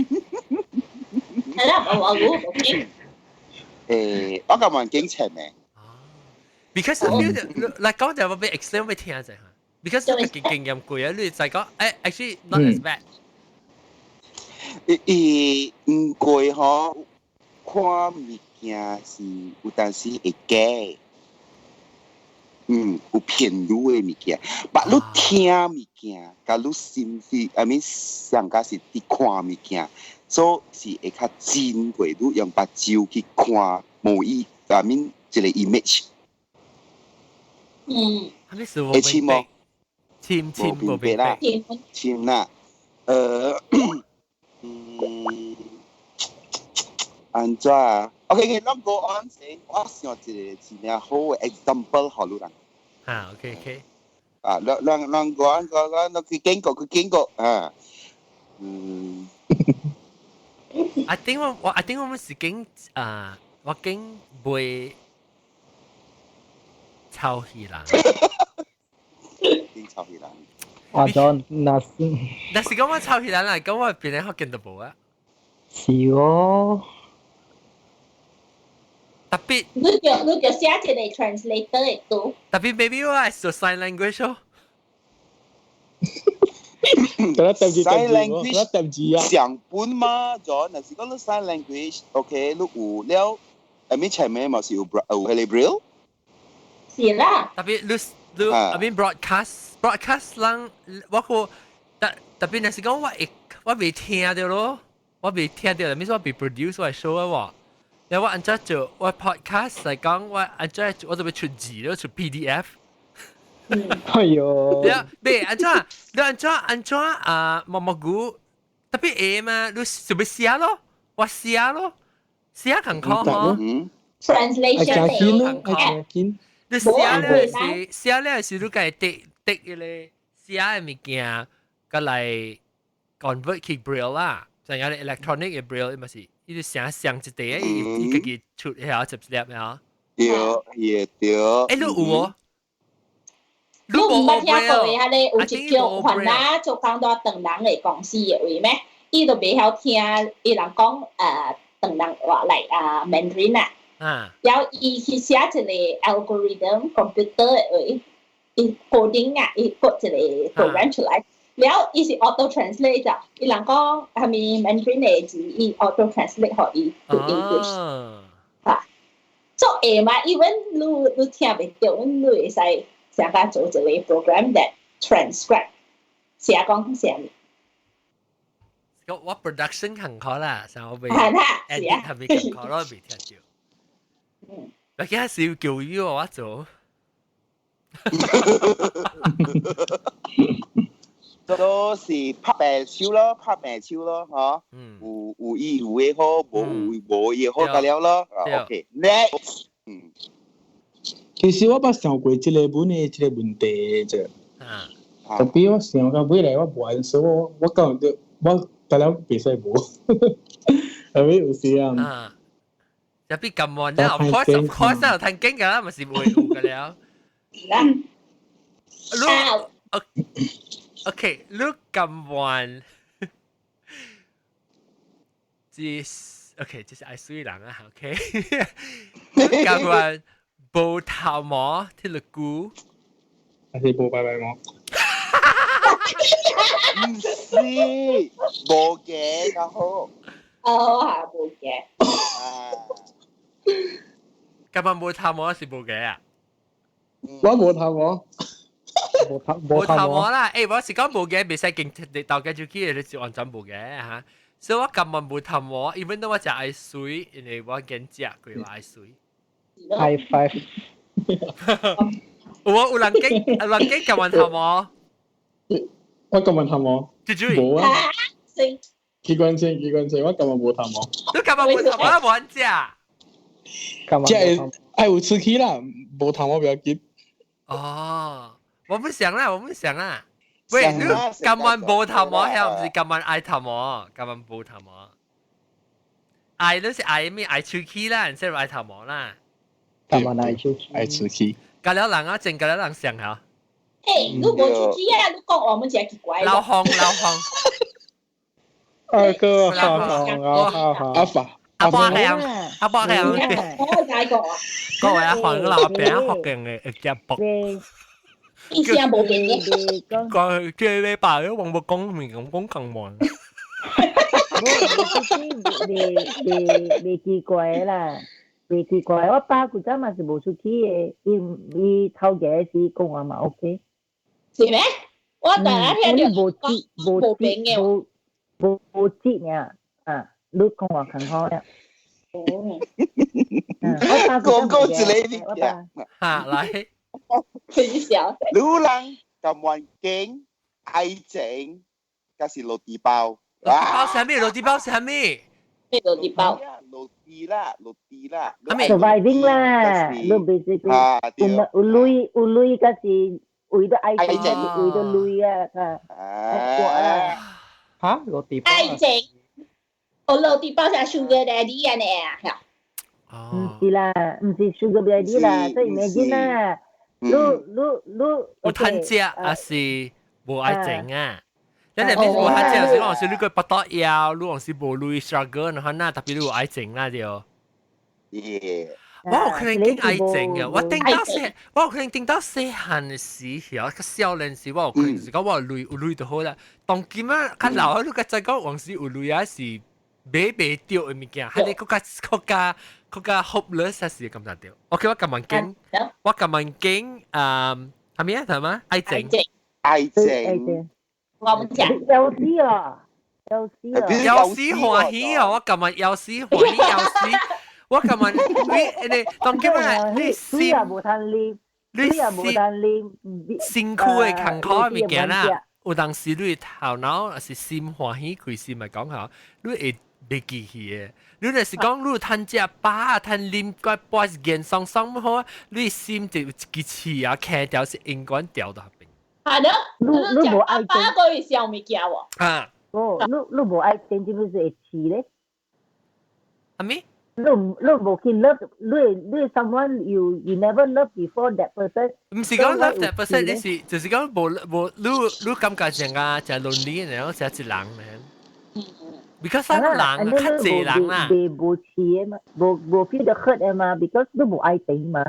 係啦，毛毛菇無驚。欸，我感覺驚請咩？Because 你來講就我欲 explain 欲聽者嚇。Because 你經經驗過啊，你就講欸，actually not as bad。伊毋過吼，看物件是有當時會假，嗯，有騙你的物件，但你聽物件，佮你心是，I mean 上加是佇看物件，所以是會較真過，你用目睭去看無伊，I mean 一個 image。嗯。會深無？深深無明白啦，深啦，嗯，按怎啊？OK，咱 go on 先，我想一個真正好的 example 予你人。啊，OK。啊，咱咱咱 go on go on，去經過去經過啊，嗯。 I think 我我 I think 我們是經啊，我經袂臭氣人。經臭氣人。阿 John，若是若是講我臭氣人嚟，咁我變成福建都無啊。是哦。特別你就寫一個 translator 會拄。特別 maybe 我係做 sign language 咯。 sign language 上本嘛，John，若是講你 sign language，OK，你有了，I mean 前面嘛是有有彼个 braille。是啦。特別你你 I mean broadcast 人，我個特特別若是講我會我未聽著咯，我未聽著，咪說我未 produce 我 show 啊喎。然後我按怎做我 podcast 嚟講，我按怎我就欲出字咯，出 PDF。哎喲！呀，別按怎，你按怎按怎啊？毛毛菇特別會嘛？你就欲寫咯，我寫咯，寫艱苦嗬。 Translation 嚟。你寫了是寫了是你家滴滴彼个寫的物件，佮來 convert 去 braille 啦，就係 electronic 的 braille 嘛是，伊就寫上一塊，伊伊家己出遐一粒啊。對，也對。欸，你有無？你毋捌聽過的，彼个有一叫番仔做工在唐人的公司的話咩？伊就袂曉聽伊人講唐人話來啊 Mandarin 啊。然後伊去寫一個 algorithm computer 的話，伊 coding 啊，伊 code 一個 program 出來，然後伊是 auto translate 咋，伊人講啥物 Mandarin 的字，伊 auto translate 予伊 to English。啊，做會嘛？even 你你聽袂著，你會使成家做一個 program that transcribe 寫講啥物。我 production 艱苦啦，上我未 edit 係咪艱苦咯，未聽著。嗯，我今日是要叫伊我做。都是拍白手咯，拍白手咯，嗬。有有伊有的好，無有無伊好就了咯。OK，next。嗯。其實我捌想過這個本的這個問題啫。特別我想到尾來我無answer，我我講就我得了袂使無。後尾有時啊。特別咁悶啦，of course of course 啊，聽經㗎啦，咪是會有㗎了。你 OK，你咁悶，這 OK，這是愛媠人啊，OK。你甘願無頭毛鐵律菇，還是無拜拜毛？毋是，無嘅較好。哦，係無嘅。甘願無頭毛是無嘅啊？我無頭毛。無頭無頭毛啦！欸，我是講無嘅，袂使勁豆家就去，你是完全無嘅嚇。所以我甘願無頭毛，even though 我誠愛媠，因為我驚食過我愛媠。 High five！有有人驚，有人驚甘願頭毛。我甘願頭毛。無啊。機關槍，機關槍，我甘願無頭毛。你甘願無頭毛，無食。食會愛有出氣啦，無頭毛不要緊。哦，我不想啦，我不想啦。喂，你甘願無頭毛，係毋是甘願愛頭毛？甘願無頭毛。愛你是愛咩？愛喙齒啦，唔是愛頭毛啦。甘願愛喙齒。愛喙齒。隔了人啊，正隔了人上嚇。嘿，你無喙齒啊？你講我們真奇怪。老紅老紅。二哥，好好好好，阿發。阿爸係阿爸係。我解過啊。各位阿黃老餅學勁嘅一隻卜。意思無變嘅。講這禮拜你黃木講面咁講更悶。未未未奇怪啦，未奇怪。我爸古早嘛是無出去的，伊伊頭家時講話嘛 OK。是咩？我第一聽到無節無節無無無節爾啊！你講話較好啦。哦。講講一個物件。嚇來。很小。女人甘願經愛情，抑是落地包。落地包是啥物？落地包是啥物？咩落地包？落地啦，落地啦。 Surviving 啦，你 basically 有有鐳有鐳，抑是為咗愛情，為咗鐳啊，啊。嚇？落地包。愛情，我落地包是 sugar daddy 啊呢啊。毋是啦，毋是 sugar daddy 啦，所以 imagine 啦，你你你有趁食抑是無愛情啊？你哋邊無趁食，是講是你個腹肚枵，你講是無鐳 struggle，然後那特別你有愛情啦對。我有可能經愛情嘅，我頂到細，我有可能頂到細漢嘅時候，較少年時，我有可能就是講我有鐳有鐳就好啦。當今啊，較老，你較知講往時有鐳啊是買袂著的物件，還是閣較閣較閣較 hopeless 是感覺著。OK，我甘願經，我甘願經，係咩啊？係嘛？愛情，愛情，我唔講。有死啊！有死啊！有死歡喜哦！我甘願有死歡喜，有死。我甘願你你當今啊，你心你辛苦的艱苦的物件啦，有當時你頭腦抑是心歡喜開心來講吼，你會袂記去的。你若是講你趁食飽，趁啉個杯煙爽爽好，你心就有一支刺啊，徛條是永遠掉到邊。係咯，你你無愛情，個會想物件喎。啊。哦，你你無愛情，點會會刺咧？啥物？你你無去 love，你你 someone you never love before that person。毋是講 love that person，你是就是講無無你你感覺上啊，誠 lonely，然後誠一人咧。Because 咱人較濟人啦。袂無刺的嘛，無無 feel 到 hurt 的嘛，because 你無愛情嘛。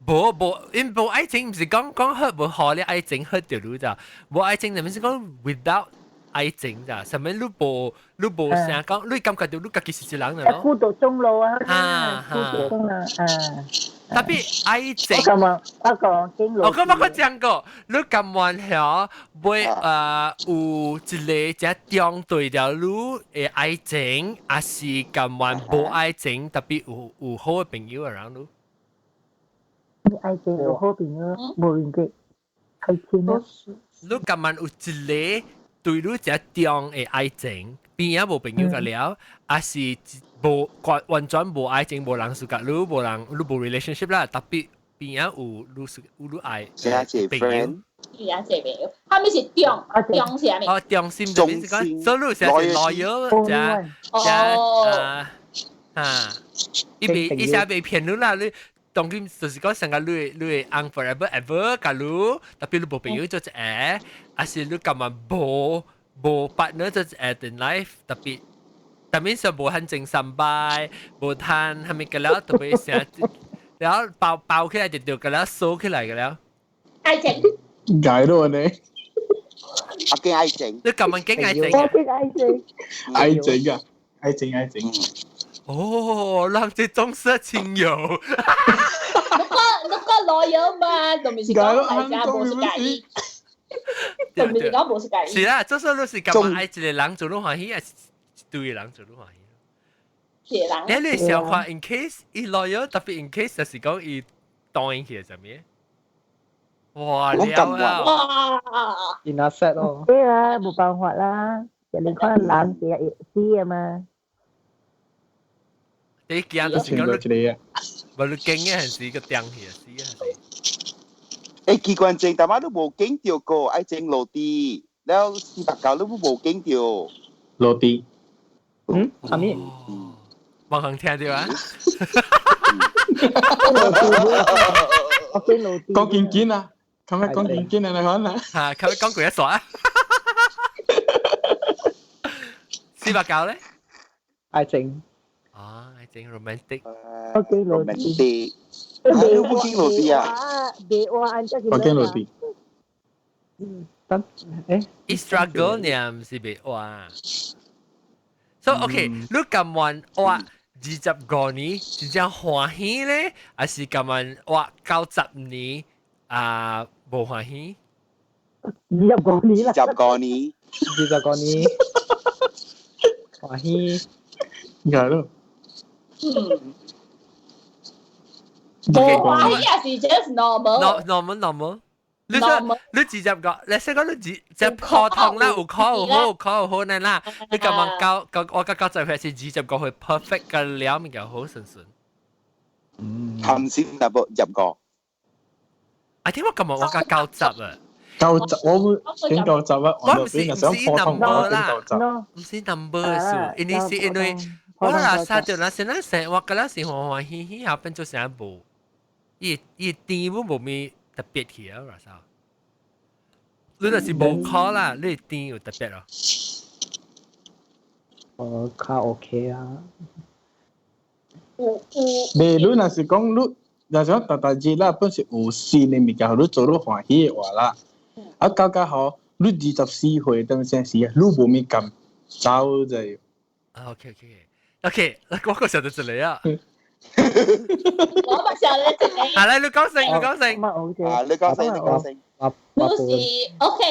無無，因無愛情，毋是講講 hurt 無好你愛情 hurt 著你咋？無愛情，就是講 without 愛情咋？啥物你無你無啥講，你感覺到你家己是一人咯。孤獨終老啊！孤獨終老啊！特別愛情。我講我講經我感覺我講過，你甘願曉會有一個這中對著你的愛情，抑是甘願無愛情，特別有有好的朋友 around 你？你愛情有好朋友，無問題，開心咯。你甘願有一個對你這重的愛情，邊仔無朋友個了，抑是無完完全無愛情，無人 suka 你，無人你無 relationship 啦，特別邊仔有你有你愛朋友。邊仔這朋友，他們是中中啥物？哦，中心就是講，所以你是 loyal 加加啊啊，伊袂伊寫袂騙你啦，你。當今就是講成個你你會紅 forever ever 佮你，特別你無朋友做一個，抑是你感覺無無 partner 做一個 in life，特別特別是無趁精三擺，無趁啥物個了，特別成，然後包包起來就就個了收起來個了。愛情。解到呢？阿經愛情。你咁樣經愛情？我經愛情。愛情啊！愛情愛情。哦，咱這重色輕友。你講你講老友嘛，都毋是講大家無是介意，都毋是講無是介意。是啦，這說你是感覺愛一個人做你歡喜，抑是一堆人做你歡喜？一個人。你你想看，in case 伊老友特別 in case 就是講伊當應去係啥物？哇！了啊！哇！然後 set 咯。對啊，冇辦法啦，人哋看人會死啊嘛。你驚就是講你，無你驚嘅還是個定去死啊？欸，機關症，大媽都無見到過，愛整落地，了49都無見到。落地。嗯，啥物？冇肯聽到啊？我見落地。講堅堅啊，琴日講堅堅啊，你看啊。嚇，琴日講過一傻啊。489咧？愛情。啊，愛情 romantic。我見落地。你都冇見落地啊？我見落地。得，誒？伊 struggle 呢，唔是別話。So OK，你甘願活25年真正歡喜咧，還是甘願活90年啊無歡喜？25年啦。25年。25年。歡喜。係咯。嗯。無歡喜也是 just normal。 normal normal。你說你直接講，你先講你直接普通啦，有考有好，有考有好呢啦。你咁樣教，我覺90歲是25歲 perfect 嘅了，咪叫好順順。嗯。含先入個入個。啊，點解咁我覺90啊？ 90我會點90啊？我唔是 number 啦，唔是 number 嘅數，因為是因為我若殺掉那先咱生，我覺得是歡歡喜喜，後變做啥無，伊伊甜無無咩特別去啊，話啥？你若是無考啦，你甜有特別咯。哦，較 OK 啊。有有。你你若是講你，若是講大大日啦，本是有新的物件，予你做你歡喜的話啦。啊，到到吼，你24歲當啥時啊？你無物感走就。啊，OK OK OK，我個想到這裡啊。我嘛想到這裡。好來，你講先，你講先。啊，你講先，你講先。你是 OK，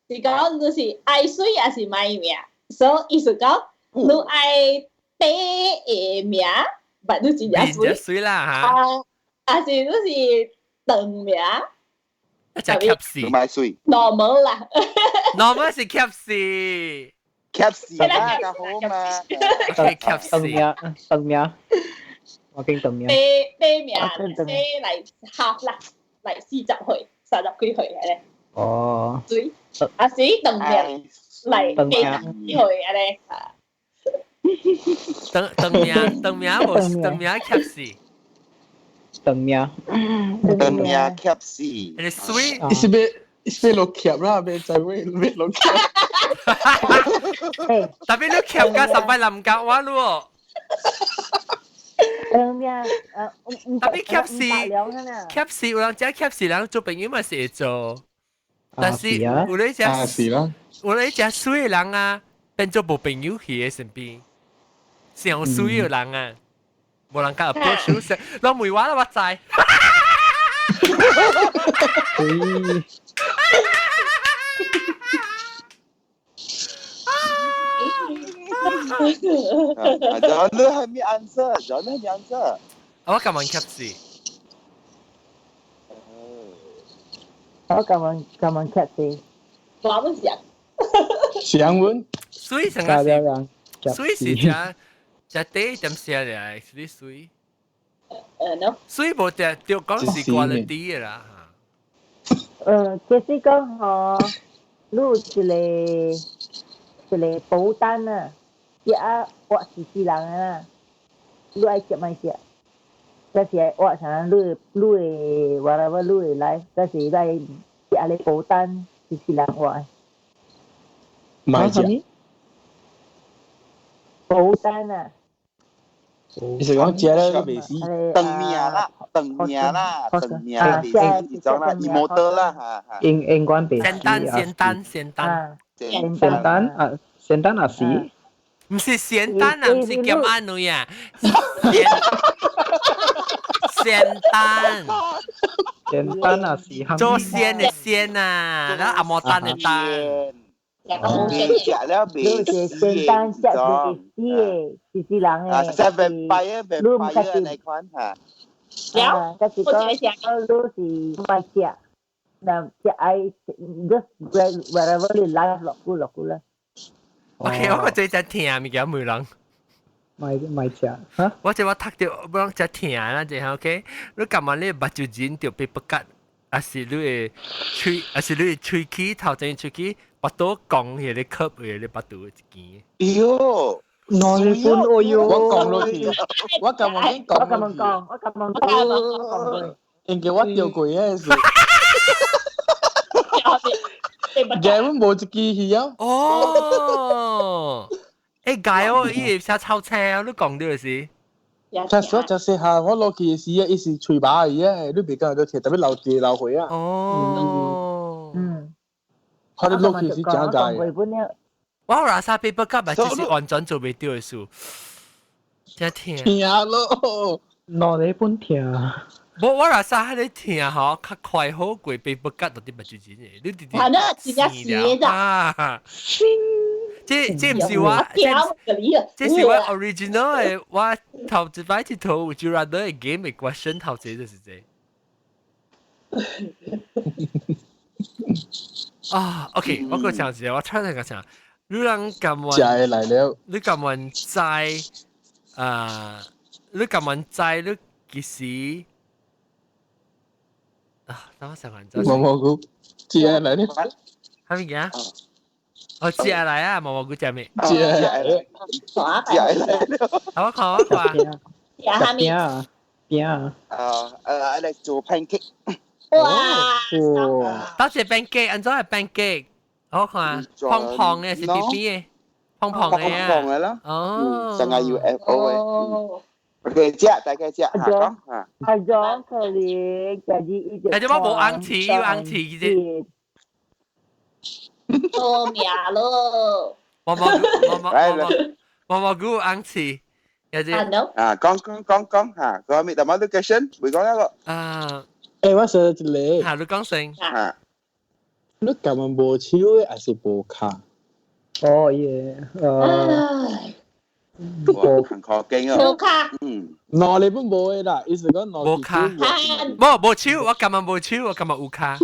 是講你是愛水還是買命？所以意思講，你愛第一名，但你真正水。水啦嚇。啊，還是你是長命？一隻吸死。買水。 normal 啦。 normal 是吸死。吸死啦，較好嘛。吸死。長命，長命。我經長命。第第名，第來 half 啦，來40歲。30幾歲嚟咧。哦。水，啊是長命來80幾歲安尼。長長命，長命無長命吸死。長命。長命吸死。你水，你是欲是欲落吸啦，欲知欲欲落吸。特別你吸甲十擺林甲我咯。長命，特別吸死，吸死有人食吸死，人做朋友嘛是會做，但是有咧食，有咧食水的人啊，變做無朋友去的身邊，上水的人啊，無人敢 approach 你，攏問我啦，我知。啊，你係咩 answer？你係咩 answer？我咁問吸死。我咁問咁問吸死。我唔想。想問。水成個是，水是只只底點寫嚟？是水。No。水無只就講是 quality 的啦。其實講吼，你有一個一個保單啊。食啊，活是死人啊！你愛食莫食，這是愛活啥？你你會 whatever 你會來，這是來食個保單是死人活。買食。保單啊！你是講食了都袂死？長命啦，長命啦，長命啦，袂死這種啦，immortal 啦，嚇嚇。應應該袂死。仙丹，仙丹，仙丹。仙丹啊，仙丹啊死。唔是仙丹啊，唔是咸阿女啊，仙丹，仙丹啊是做仙的仙啊，然後阿摩丹的丹。食了袂死仙丹食袂死的，是死人的。啊，食袂敗啊，袂敗啊，那款嚇。啊，就是講，你是莫食，那食愛 just wherever 你來落久落久啦。 OK，我個最只聽物件每人。咪咪食嚇？我這我讀到，我攏只聽啦，這 OK。你感覺你目睭仁就被不割，還是你的喙，還是你的喙齒頭前喙齒，腹肚講迄個咳的你腹肚一支。喲，兩日本，哎喲，我講落去，我咁樣講，我咁樣講，我咁樣講，應該我掉過嘅是。根本無一支去啊！哦，欸，解哦，伊會寫臭青啊！你講到是？其實就是下我落去時啊，伊是喙巴去啊，你別講都特別流血流血啊。哦，嗯，佢哋落去是真解。我拉薩被不夾咪就是完全做袂到的事，真疼。疼咯，兩日本疼。無我拉薩喺咧疼吼，較快好過被不夾到啲目睭錢的，你直直係啦，直接死咋？啊！這毋是我，這是我 original 的，我頭一擺佚佗有就讓的 game 的 question 頭一就是這。啊，OK，我閣想一下，我突然間想，你人甘願？食的來了。你甘願知啊？你甘願知你幾時？啊，等我想下。毛毛菇，食的來了。啥物件？哦，食來啊！毛毛菇食咩？食來了。食來了。好，我看我看。食啥物？餅餅。啊，來做 pancake。哇！到時 pancake，按怎係 pancake？我看，胖胖嘅是扁扁嘅，胖胖嘅啊。胖胖嘅咯。哦。成個 UFO 嘅。OK，食大概食下講嚇。阿張可能家己一但係我無紅刺，有紅刺其實。做命咯！毛毛毛毛毛毛毛菇紅刺，有隻。啊，講講講講嚇，個咩？大媽都 question，會講一個。啊。欸，我說一個。嚇，你講先。嚇。你甘願無手的還是無跤？哦耶，無靠勁啊！無跤。嗯。兩個本無的啦，意思講兩無跤。無無手，我甘願無手，我甘願有跤。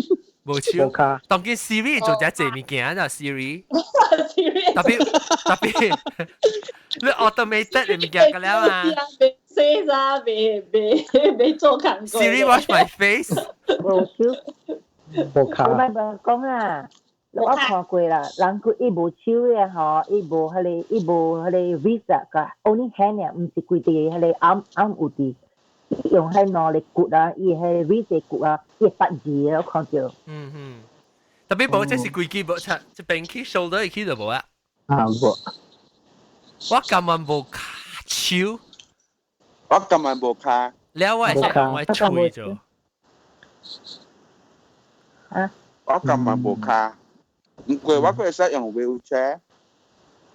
無手。無跤。當今 Siri 做遮濟物件就 Siri。特別特別，你 automated 的物件個了啊。洗衫袂袂袂做工課。 Siri wash my face。無手。無跤。我捌講啊，我看過啦，人佢伊無手的吼，伊無彼個，伊無彼個 visa 個，only hand 啊，毋是規個彼個暗暗有佇，用彼兩個骨啊，伊彼個 visa 骨啊，伊會發字的，我看著。嗯嗯，特別無，這是規支無，這邊去 shoulder 去就無啊。啊無。我甘願無跤手。我甘願無跤。了我會使用我喙做。啊！我甘願無跤，毋過我閣會使用 wheelchair。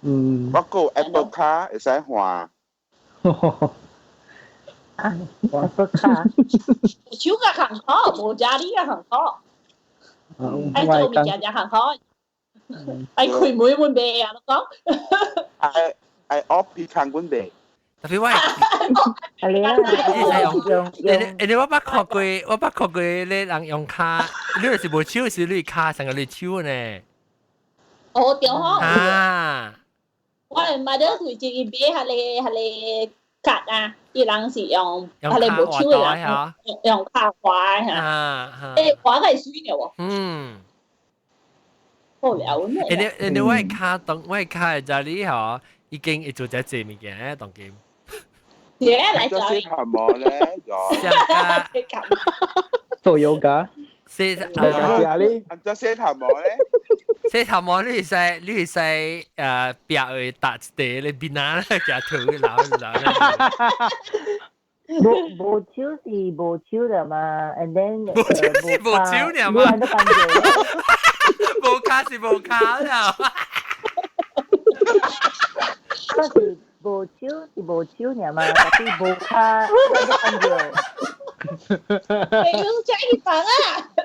嗯。我閣有 Apple Car 會使換。啊，Apple Car。手較艰苦，無家你較艱苦。愛做物件才艱苦。愛開門阮袂啊，你講。愛愛學鼻孔阮袂。特別我，係啊，你你我捌看過，我捌看過你人用跤，你若是無手是你跤，成個你手呢？哦，對吼。啊！我係買咗佢自己買彼個彼個卡啊，伊人是用彼個無手的人，用跤滑嚇。欸，滑較會水了喎。嗯。好了呢。欸，你你我的跤當我的跤的這裡吼，已經會做這濟物件當今。耶，來做洗頭毛咧，做 yoga。洗啊！你做洗頭毛咧？洗頭毛你會使你會使壁會搭一塊咧邊啊，夾頭去撈撈。無無手是無手的嘛，and then 無手是無手爾嘛？無跤是無跤了。但是無手是無手爾嘛，但是無跤，你放尿。你用這去放啊？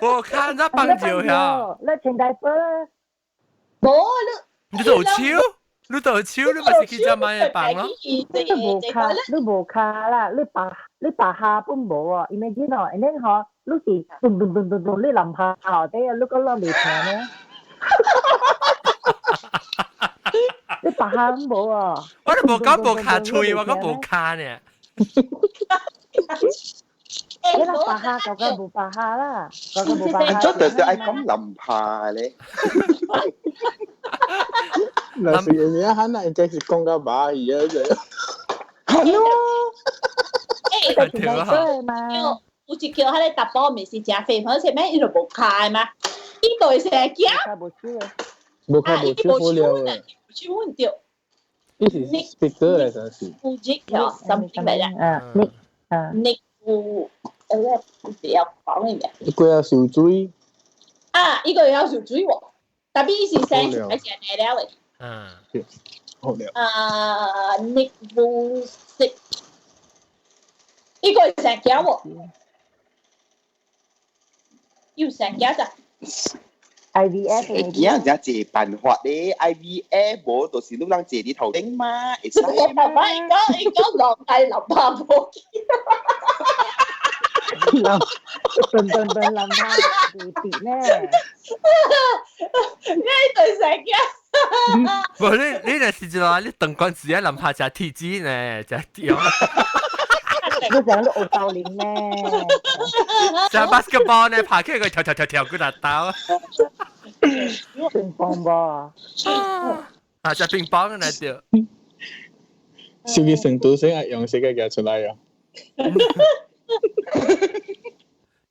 無跤怎放尿呀？你穿大波啦。無你。你都有手，你都有手，你咪是去這買的放咯。你無跤，你無跤啦，你拔你拔下本無哦，imagine 哦，and then 嗬，你是咚咚咚咚咚，你淋下下底啊，你個啷未聽呢？你拔下無啊？我都無講無跤喙，我講無跤呢。欸，你啦巴哈，嗰個無巴哈啦，嗰個無巴哈。這就愛講林拍咧。那是人家喊那應該是講到馬去啊，就。係咯。欸，叫有一叫彼个查埔，毋是誠肥，好似咩伊就無跤嘛，伊就會成日驚。無跤無手好了嘅。手對。伊是 speaker 嚟，真是。有一條 something 來啦。啊，你啊。你有不要講嘅。一個要受水。啊，一個要受水喎，特別伊是生出來是按呢了嘅。嗯。好了。啊，你有識。伊個會成驚喎，有成驚咋？IVF 驚真濟辦法咧，IVF 無就是你人坐佇頭頂嘛，會使嘛？爸爸伊講伊講落大淋巴無去，淋笨笨笨淋巴地咧，你對成驚？無你你若是一個你當官時啊，淋巴食鐵子呢，食掉。你成日都學教練咩？食 basketball 呢，拍起個跳跳跳跳幾大刀。乒乓波。啊，食乒乓呢對。小嘅成都先係用世界夾出來啊！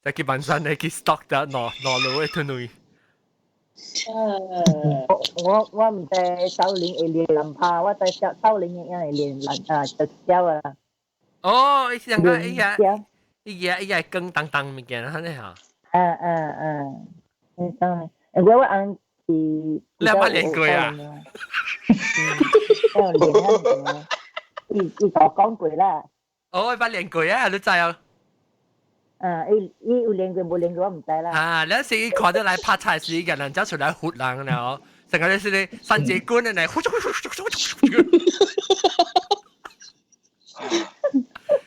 就去板山呢，去 stock 得攞攞路嘅吞類。我唔知少林會練林拍，我知少少林會練林啊就教啊。哦，伊是兩個伊個伊個伊個更當當物件，安尼嚇。啊啊啊！你講，我按是。你捌練過啊？我練啊！伊伊就講過啦。哦，我捌練過啊，你知啊？啊，伊伊有練過無練過我唔知啦。啊，你是伊看到來拍菜時，伊個人走出來唬人了哦，成個就是咧三節棍的呢，呼呼呼呼呼呼。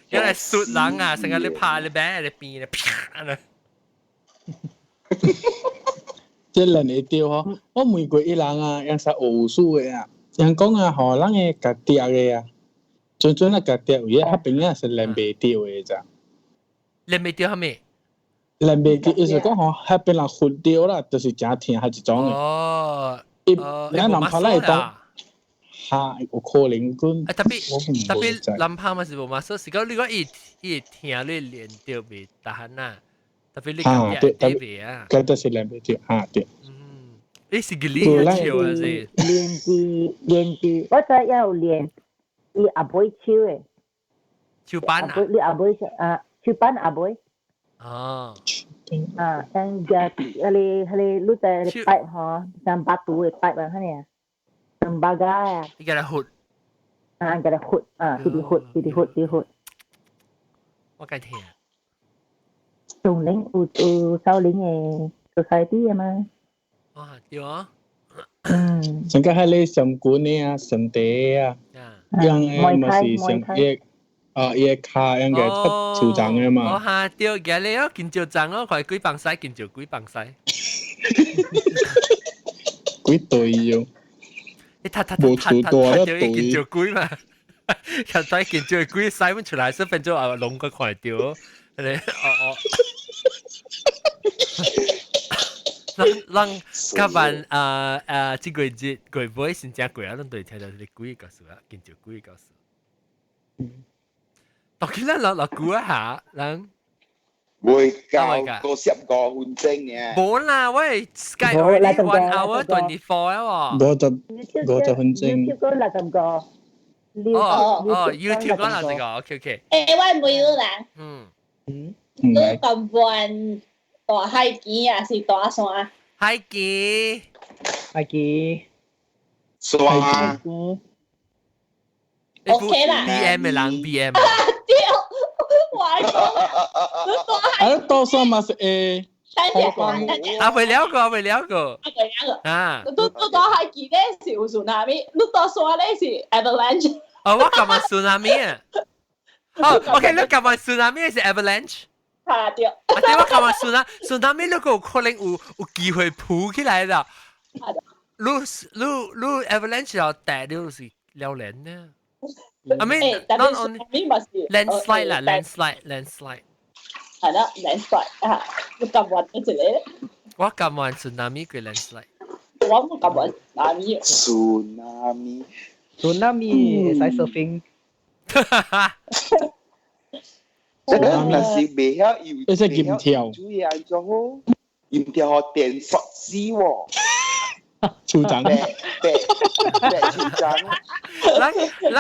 原來術人啊，成個你拍你邊你邊咧啪咧。這人會對吼，我問過伊人啊，人說學武術的啊，人講啊吼，咱的家己的啊，準準啊家己有影，彼邊啊是練袂著的咋。練袂著啥物？練袂著，意思講吼，彼邊人訓著啦，就是誠疼，彼一種的。哦。伊，咱人拍來會當。哈，有可能講。啊，特別特別男拍嘛是無嘛，所以是講你講伊伊聽你練著袂逐項啊，特別你感覺對袂啊？覺得是練袂著，哈對。嗯，你是個練手啊是？練字練字，我知要練，伊阿妹手的。手板啊？你阿妹啊，手板阿妹。哦。啊，像個彼个彼个，你知擺吼，像巴肚的擺啊，彼個。Lembaga 啊，伊個來活，啊，個來活，啊，直直活，直直活，直活。我該聽。松林有有少林的 society 的嘛？哇，對啊。嗯。上個係你上古呢啊，上地啊，樣的嘛是上伊啊伊個卡樣個出手掌的嘛。哦哈，對，今日哦，緊張掌哦，快幾棒西，緊張幾棒西。幾對喲？你踢踢踢踢踢到伊見著鬼嘛？踢到見著鬼使阮出來，說變做啊龍個看到，你哦哦。咱咱甲辦啊啊！這個月月尾先正過啊，咱對聽到這個鬼故事啊，見著鬼故事。當佢咱落落久啊下，咱。未夠個15分鐘嘅。無啦，我係 Skype already 1 hour 24啊喎。50分鐘。 YouTube 講60個。哦哦，YouTube 講60個，OK OK。欸，我問你啦。嗯。你甘願大海墘還是大山？海墘。海墘。山。 OK 啦。 BM 的人 BM。對。我講，啊，多數嘛是會。等下，等下。啊，未了過，未了過。啊，未了過。啊。你你大海墘咧是有 tsunami，你大山咧是 avalanche。哦，我感覺 tsunami 啊。哦，OK，你感覺 tsunami 是 avalanche。啊對。啊對，我感覺 tsunami 你個有可能有有機會浮起來啦。你你你 avalanche 又帶你是了然呢。I mean, not only landslide 啦，landslide, landslide。係啦，landslide 啊，我甘願一個。我甘願 tsunami 過 landslide。我冇甘願 tsunami。 Tsunami。 Tsunami 會使 surfing。這個若是袂曉游，會使吟跳，注意按怎好？吟跳予電摔死喎！超讚，白白白超讚。咱咱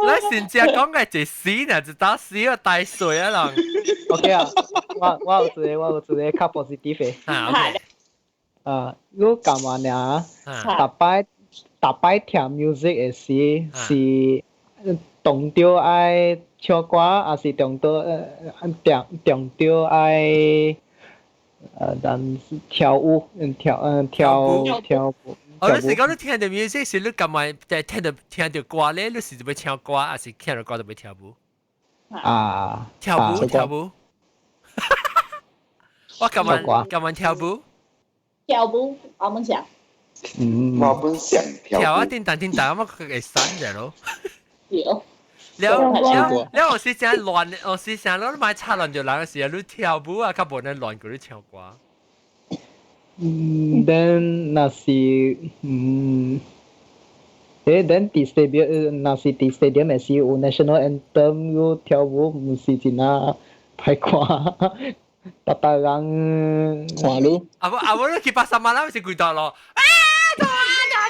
咱先正講嘅一死呢，一打死個大水啊人。 OK 啊，我有一個較 positive 的。啊 OK。啊，你甘願啊？逐擺逐擺聽 music 的時是當著愛唱歌，還是當著當當著愛但跳舞，跳跳跳舞。哦，你是講你聽著 music 是你甘願就聽著歌咧，你是欲唱歌，還是聽著歌就欲跳舞？啊，跳舞跳舞。我甘願甘願跳舞。跳舞，我們想。嗯，我本想跳啊！叮當叮當，我會散者咯。對。了了了，我是正亂，我是正攞買插亂就人嘅時候，你跳舞啊，較無呢亂過你唱歌。嗯，then 若是then 佇 stadium，若是佇 stadium 的時有 national anthem，你跳舞毋是真啊歹看，逐逐人看你。啊無啊無，你去巴沙馬拉是幾多咯？啊，都啊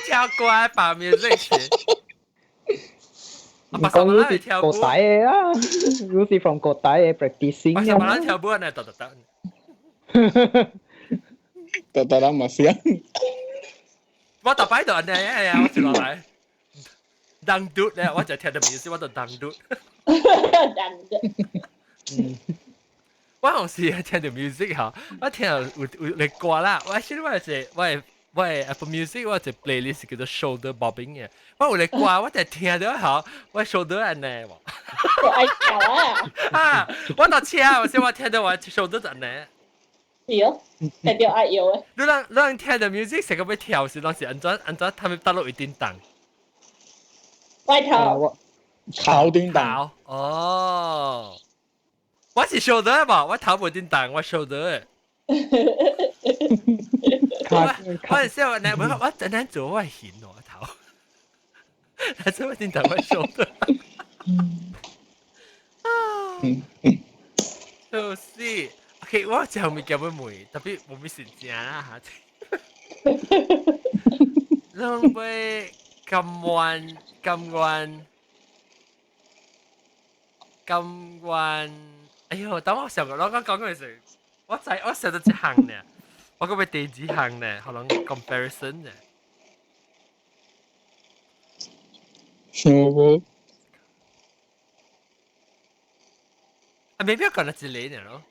唱歌放 music 是。講你是國大的啊，你是 from 國大的 practicing。巴沙馬拉跳舞呢，得得得。得得啦，嘛是啊。我逐擺就按呢，哎呀，我就落來。當嘟咧，我就聽著 music，我就當嘟。當嘟。我有時聽著 music 吼，我聽有有嚟歌啦。我先我係我係 Apple Music 我一 playlist 叫做 shoulder bobbing 嘅。我有嚟歌，我就聽到吼，我 shoulder 按呢喎。愛跳啊！啊！我到車，我先我聽到我 shoulder 按呢。對，特別愛搖嘅。你人聽著 music 成個欲跳時，攏是按怎按怎，他們倒落會叮當。外頭。頭叮當。哦。我是 shoulder 無，我頭無叮當，我 shoulder。我我係笑我我陣間做我係顯我頭，但係我叮當我 shoulder。啊，就是，OK，我最後物件欲問，特別無咩時間啦嚇。攏欲甘願甘願甘願，哎喲，等我想個，我講講嗰時，我知我想到一項呢，我講欲第二項呢，可能 comparison 呢。想無？啊，未必講得一個呢咯。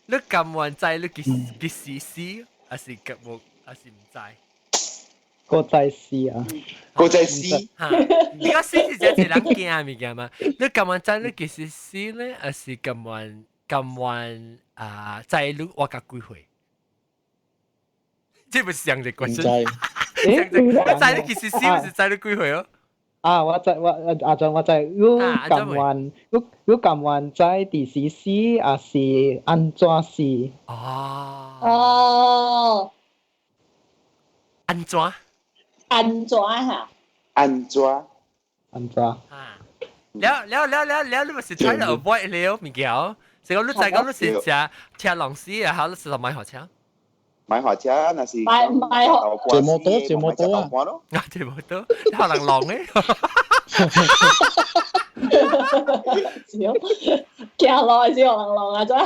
你甘願知你幾時死，還是無，還是毋知？閣再死啊！閣再死。哈！你講死是真濟人驚的物件嘛？你甘願知你幾時死咧，還是甘願甘願啊？知你活到幾歲？這不是上一個 question。你知你幾時死，毋是知你幾歲哦？啊！我知我阿俊我知，你甘願你你甘願知佇時死，還是按怎死？哦。哦。按怎？按怎哈？按怎？按怎？啊！了了了了了，你咪是 try to avoid 了物件？是講你知講你是食車龍死啊，還是買火車？買火車，若是買買火坐摩托，坐摩托啊！啊，坐摩托，可能浪咧。行路還是可能浪啊？真。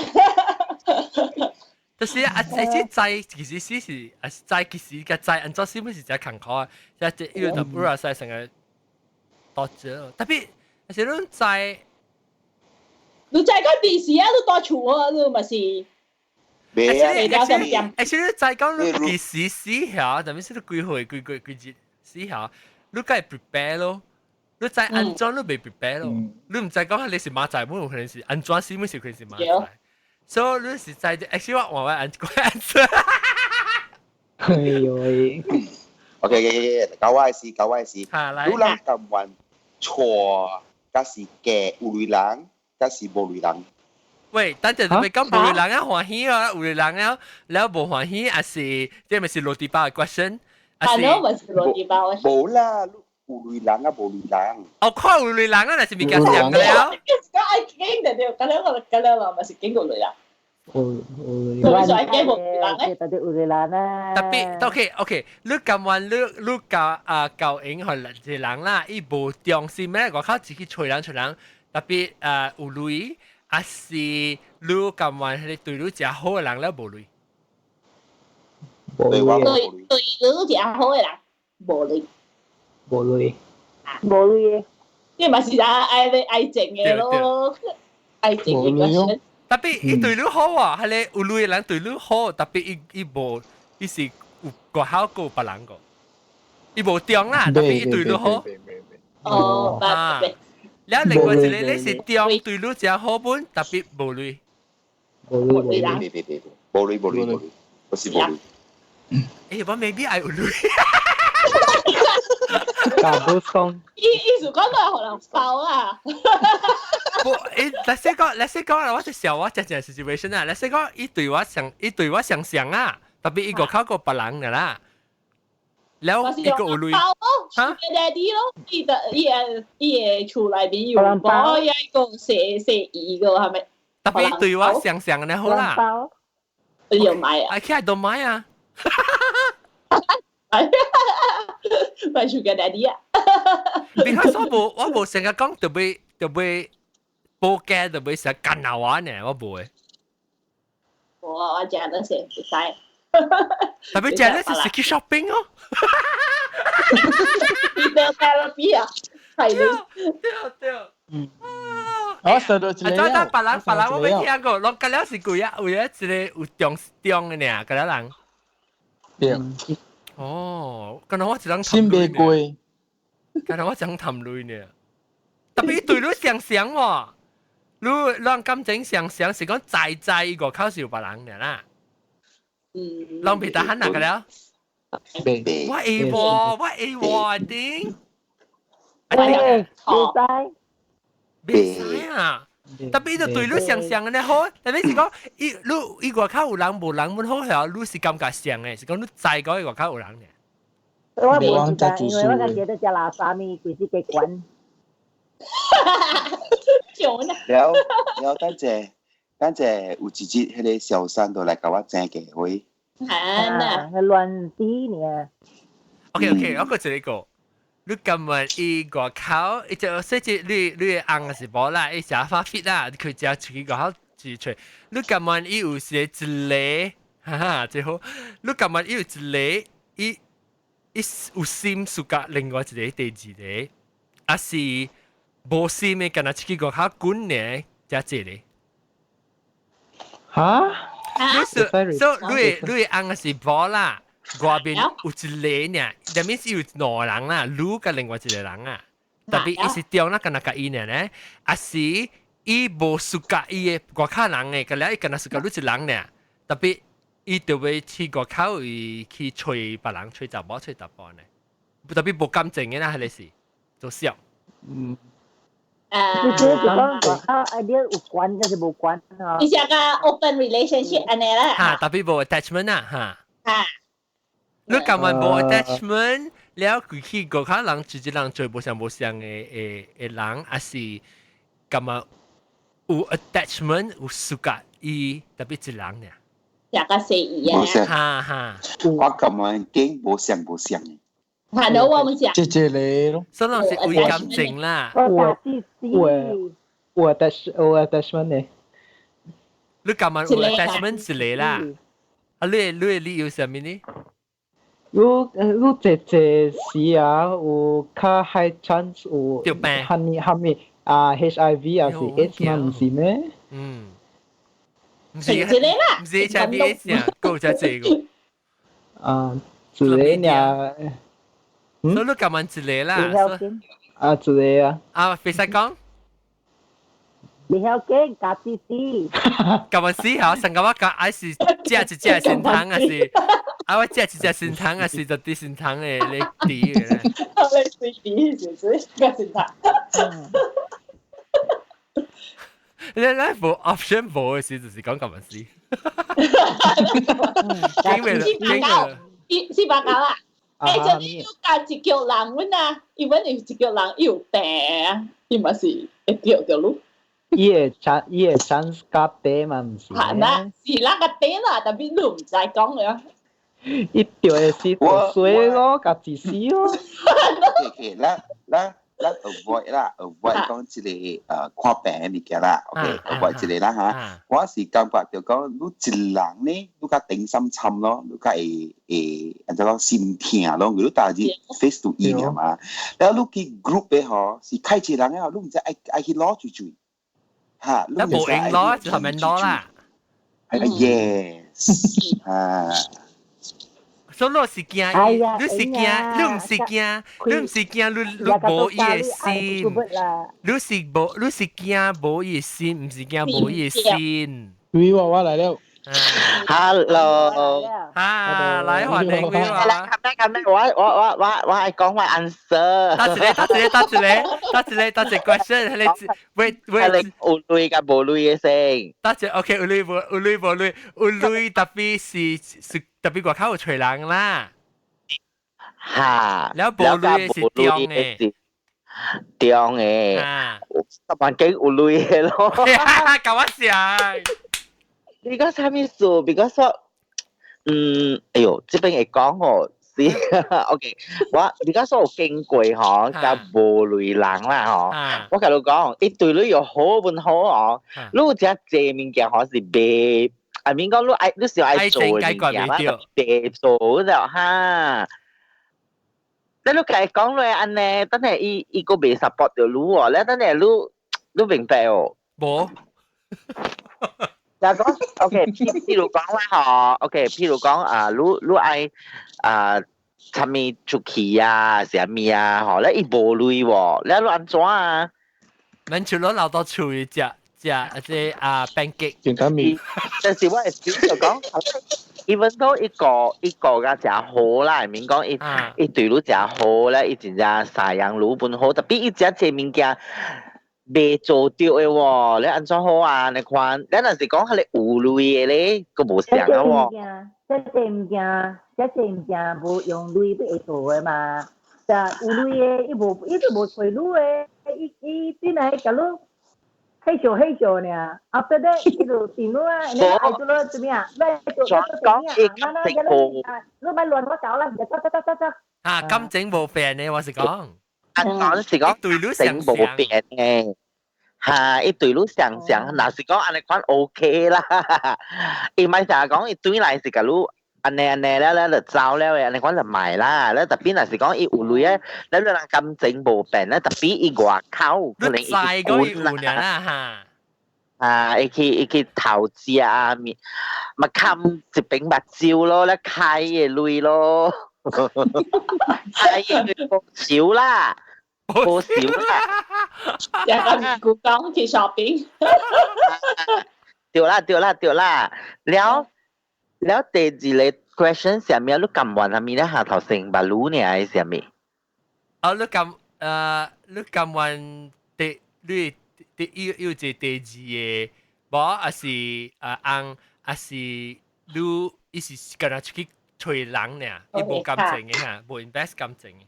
就是啊，這知其實死是啊，知其實個知按怎死毋是真艱苦啊，即係伊個就有使成個多少，特別是你知，你知講電視啊，你蹛厝啊，你嘛是。袂啊！而且你知講你幾時死遐，特別是你幾歲幾幾幾日死遐，你該 prepare 咯。你知按怎你未 prepare 咯？你毋知講你是馬仔，冇可能是按怎死，冇是可能是馬仔。所以你是知，actually 我換我按個 answer。哎呦喂！OK OK OK，搞我的事，搞我的事。你人甘願錯，抑是嫁有鐳人，抑是無鐳人。喂，等陣你咪講無鐳人啊歡喜啊，有鐳人啊，了無歡喜，還是這咪是落地包嘅 question？啊，喏，咪是落地包。無啦，有鐳人啊，無鐳人。哦，看有鐳人啊，那是物件上了。講愛經就對，咁樣我咁樣我咪是經過鐳人。有有鐳人。所以驚無鐳人咧。特別有鐳人啊。特別 OK OK，你甘願你教啊教應係一個人啦，伊無重視咩？外口自己揣人揣人，特別啊有鐳，還是你甘願彼個對你誠好的人了無鐳？無鐳。對你誠好的人無鐳。無鐳。無鐳。你嘛是啊愛愛情的咯，愛情的關係。特別伊對你好啊，彼個有鐳的人對你好，特別伊伊無，伊是有外口閣有別人個，伊無中啦，特別伊對你好。哦，啊，了另外一個你是中對你誠好本，特別無鐳。無鐳，無鐳，無鐳，無鐳，不是無鐳。欸，我 maybe 愛有鐳。大不講。意思講都係可能包啊。無，欸，來說講啦，我就笑我真正 situation 啊。來說講，伊對我相，伊對我相像啊，特別伊外口閣別人的啦。了，伊閣有鐳。嚇？爹哋咯，伊的伊個伊個厝內面有包，伊個細細姨個係咪？特別對我相像的好啦。你又買啊？啊，起來都買啊。咪 sugar daddy 啊！Because 我無成日講特別特別報價特別成日幹鬧我呢，我無的。我食得食會使。特別食得是去 shopping 哦。 therapy 啊，係你。對對。嗯。我收到一個。啊，等別人別人我未聽過，攏隔了是幾啊？有一個有中中的爾，隔了人。對。哦，敢若我一人心袂過，敢若我一人談鐳呢。特別對你相像喎，你咱感情相像是講在在伊外口是有別人的啦。嗯。攏袂得閒那個了。袂。我會喎，我會喎，頂。我會，袂使。袂使啊！特別伊就對你相像的好，特別是講伊你伊外口有人無人阮好曉，你是感覺像的，是講你知講伊外口有人呢。我無知，因為我感覺得食垃圾物，規時加管。了了，等陣等陣有一日，彼個小三就來共我爭家伙。啊，亂死呢。 OK OK，我閣一個。你甘願伊外口，伊就說這你你的翁是無啦，伊食發 fit 啦，佢食出去外口自揣。你甘願伊有時一個，哈哈，最好。你甘願伊有一個，伊伊有心 suka 另外一個第二個，抑是無心的，干焦出去外口滾呢，才這個。哈？你是所以你的你的翁是無啦。外面有一個爾，入面是有兩個人啦，你佮另外一個人啊。特別伊是中啦，干焦佮伊爾呢，抑是伊無 suka 伊的外口人的，佮了伊干焦 suka 你一人爾。特別伊就欲去外口伊去揣別人，揣查某揣查埔呢。特別無感情的啦，彼個是做笑。嗯。啊。你這是講外口愛你有關，抑是無關吼？伊是個 open relationship 按呢啦。哈，特別無 attachment 啊，哈。哈。你甘願無 attachment，了規去外口人直接人做無相無相的的的人，抑是甘願有 attachment 有 suka 伊特別一人爾？食個細伊啊！哈哈，我甘願揀無相無相的。係咯，我們食。這這個咯，所以是為感情啦。有有有 attach 有 attachment 的。你甘願有 attachment 一個啦？啊，你你的理由是啥物呢？你你這這時啊，有較 high chance 有哈咪哈咪啊 HIV 抑是 AIDS 嘛，毋是咩？嗯，毋是一個啦，毋是 HIV AIDS 啊，閣有遮濟個。啊，一個爾。所以你甘願一個啦。啊，一個啊。啊，袂使講。袂曉揀，家己死。甘願死吼，上個我講還是食一隻心糖，還是啊我食一隻心糖，還是就滴心糖的咧滴的。咧水滴就是個心糖。你咧無 option 無嘅時，就是講咁樣事。經未經九，四百九啊！就你要加一腳人阮啊，伊阮是一腳人，伊有病啊，伊嘛是會著著咯。伊會 chance 加底嘛，毋是？係啦，是啦個底啦，但係你毋知講嘅。伊著的是就衰咯，共自私咯。 OK，咱咱咱 avoid 啦，avoid 講這個看病的物件啦，OK，avoid 這個啦嚇。我是感覺就講，你一人呢，你較頂心參咯，你較會會按怎講心疼咯，你逐日 face to 伊爾嘛。然後你去 group 的吼，是開一個人啊，你毋知愛愛去攞住住。嚇，你無用攞就係免攞啦。 Yes，啊。所以你是驚，你是驚，你毋是驚，你毋是驚你你無伊的心，你是無你是驚無伊的心，毋是驚無伊的心。喂，我我來了。 Hello，啊，來歡迎你啊！來，咁咩咁咩？我我我我我係講我 answer。打一個，打一個，打一個，打一個，打一個 question，你喂喂，有鐳佮無鐳的先。打一個 OK，有鐳無有鐳無鐳，有鐳 tapi 是是 tapi 外口有揣人啦。哈，了無鐳的是中的。中的，環境有鐳的咯。搞我想。 Because 啥物事？Because 我，哎喲，這邊會講哦，是，OK，我 because 我有經過吼，佮無鐳人啦吼，我共你講，伊對你又好本好哦，你有遮濟物件吼是袂，I mean 講你愛你是愛做的物件啦，袂做了哈。你你共伊講落按呢，等下伊伊閣袂 support 著你哦，咧等下你你明白哦？無。就講，OK，譬如講啦，嗬，OK，譬如講啊，你你愛啊，啥物出去啊，啥物啊，嗬，咧伊無鐳喎，你你按怎啊？免除咗留到厝食食這啊 pancake。簡單麵。但是我會就講，even though 一個一個較誠好啦，免講伊伊對你誠好咧，伊真正贍養你本好，tapi 伊食這物件未做著的喎，你按怎好啊？你看，你若是講彼個有鐳的咧，閣無相啊喎。這這物件，這這物件無用鐳欲會做的嘛？就有鐳的，伊無伊就無揣你的，伊伊本來共你彼笑彼笑爾，after that 伊就電你啊，你愛做咯做咩啊？咩做做講伊感情無，你莫亂我搞啦，走走走走走。啊，感情無變的，我是講。啊，講是講對你情無變的。嚇，伊對你相像，若是講按呢款 OK 啦，伊莫成日講伊對來是共你按呢按呢了了就走了的，按呢款就莫啦。咧 tapi 若是講伊有鐳的，咧你人感情無變咧，tapi 伊外口可能伊去滾啦哈。啊，伊去伊去投資啊，咪咪冚一瓶目睭咯，咧開的鐳咯，開的鐳無少啦。無少啦，又咁古講去 shopping。對啦對啦對啦，了了第二個 question 啥物？你甘願啥物咧？下頭成目擼呢？還是啥物？哦，你甘你甘願第你第有有一個第二個，無還是翁，還是你伊是干焦出去揣人爾，伊無感情的哈，無 invest 感情的。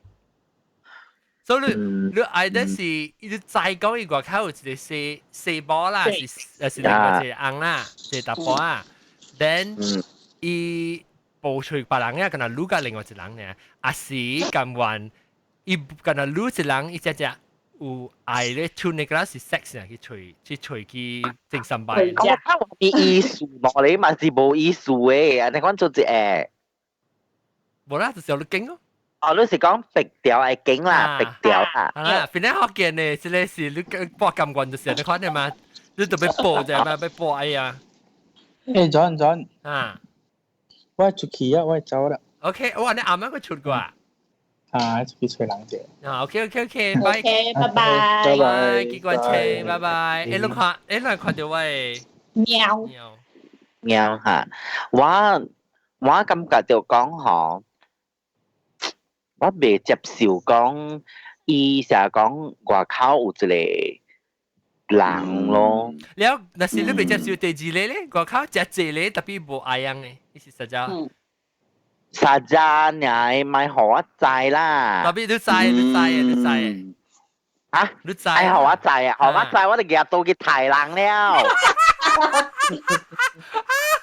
所以你你愛的是，伊知講伊外口有一個細細某啦，是是另外一個翁啦，一個查埔啊。Then 伊無揣別人啊，干焦愈佮另外一人爾，抑是甘願伊干焦愈一人，伊只只有愛咧，剩的個是 sex 啊，去揣去揣去精神病。我看有意思無咧，嘛是無意思的，按呢款做一個。無啦，就是你經咯。哦，你是講白條的景啦，白條啦。啊，本來福建的，這個是你報甘願就是你看的嘛，你特別報者嘛，要報哎呀。誒，John John。啊。我出去啊，我走啦。 OK，我你啱啱個出過啊？啊，出去揣人者。啊，OK OK OK，拜。 OK，拜拜。拜拜。機關車，拜拜。誒，你看，誒，你看著我的貓。貓。貓哈，我我感覺就講吼。我袂接受講，伊成日講外口有一個人咯。了，若是你袂接受第二个咧，外口食濟個特別無愛樣嘅，你是實在。實在你咪予我知啦。特別你知，你知，你知。啊？你知？愛予我知啊！予我知，我就舉刀去刣人了。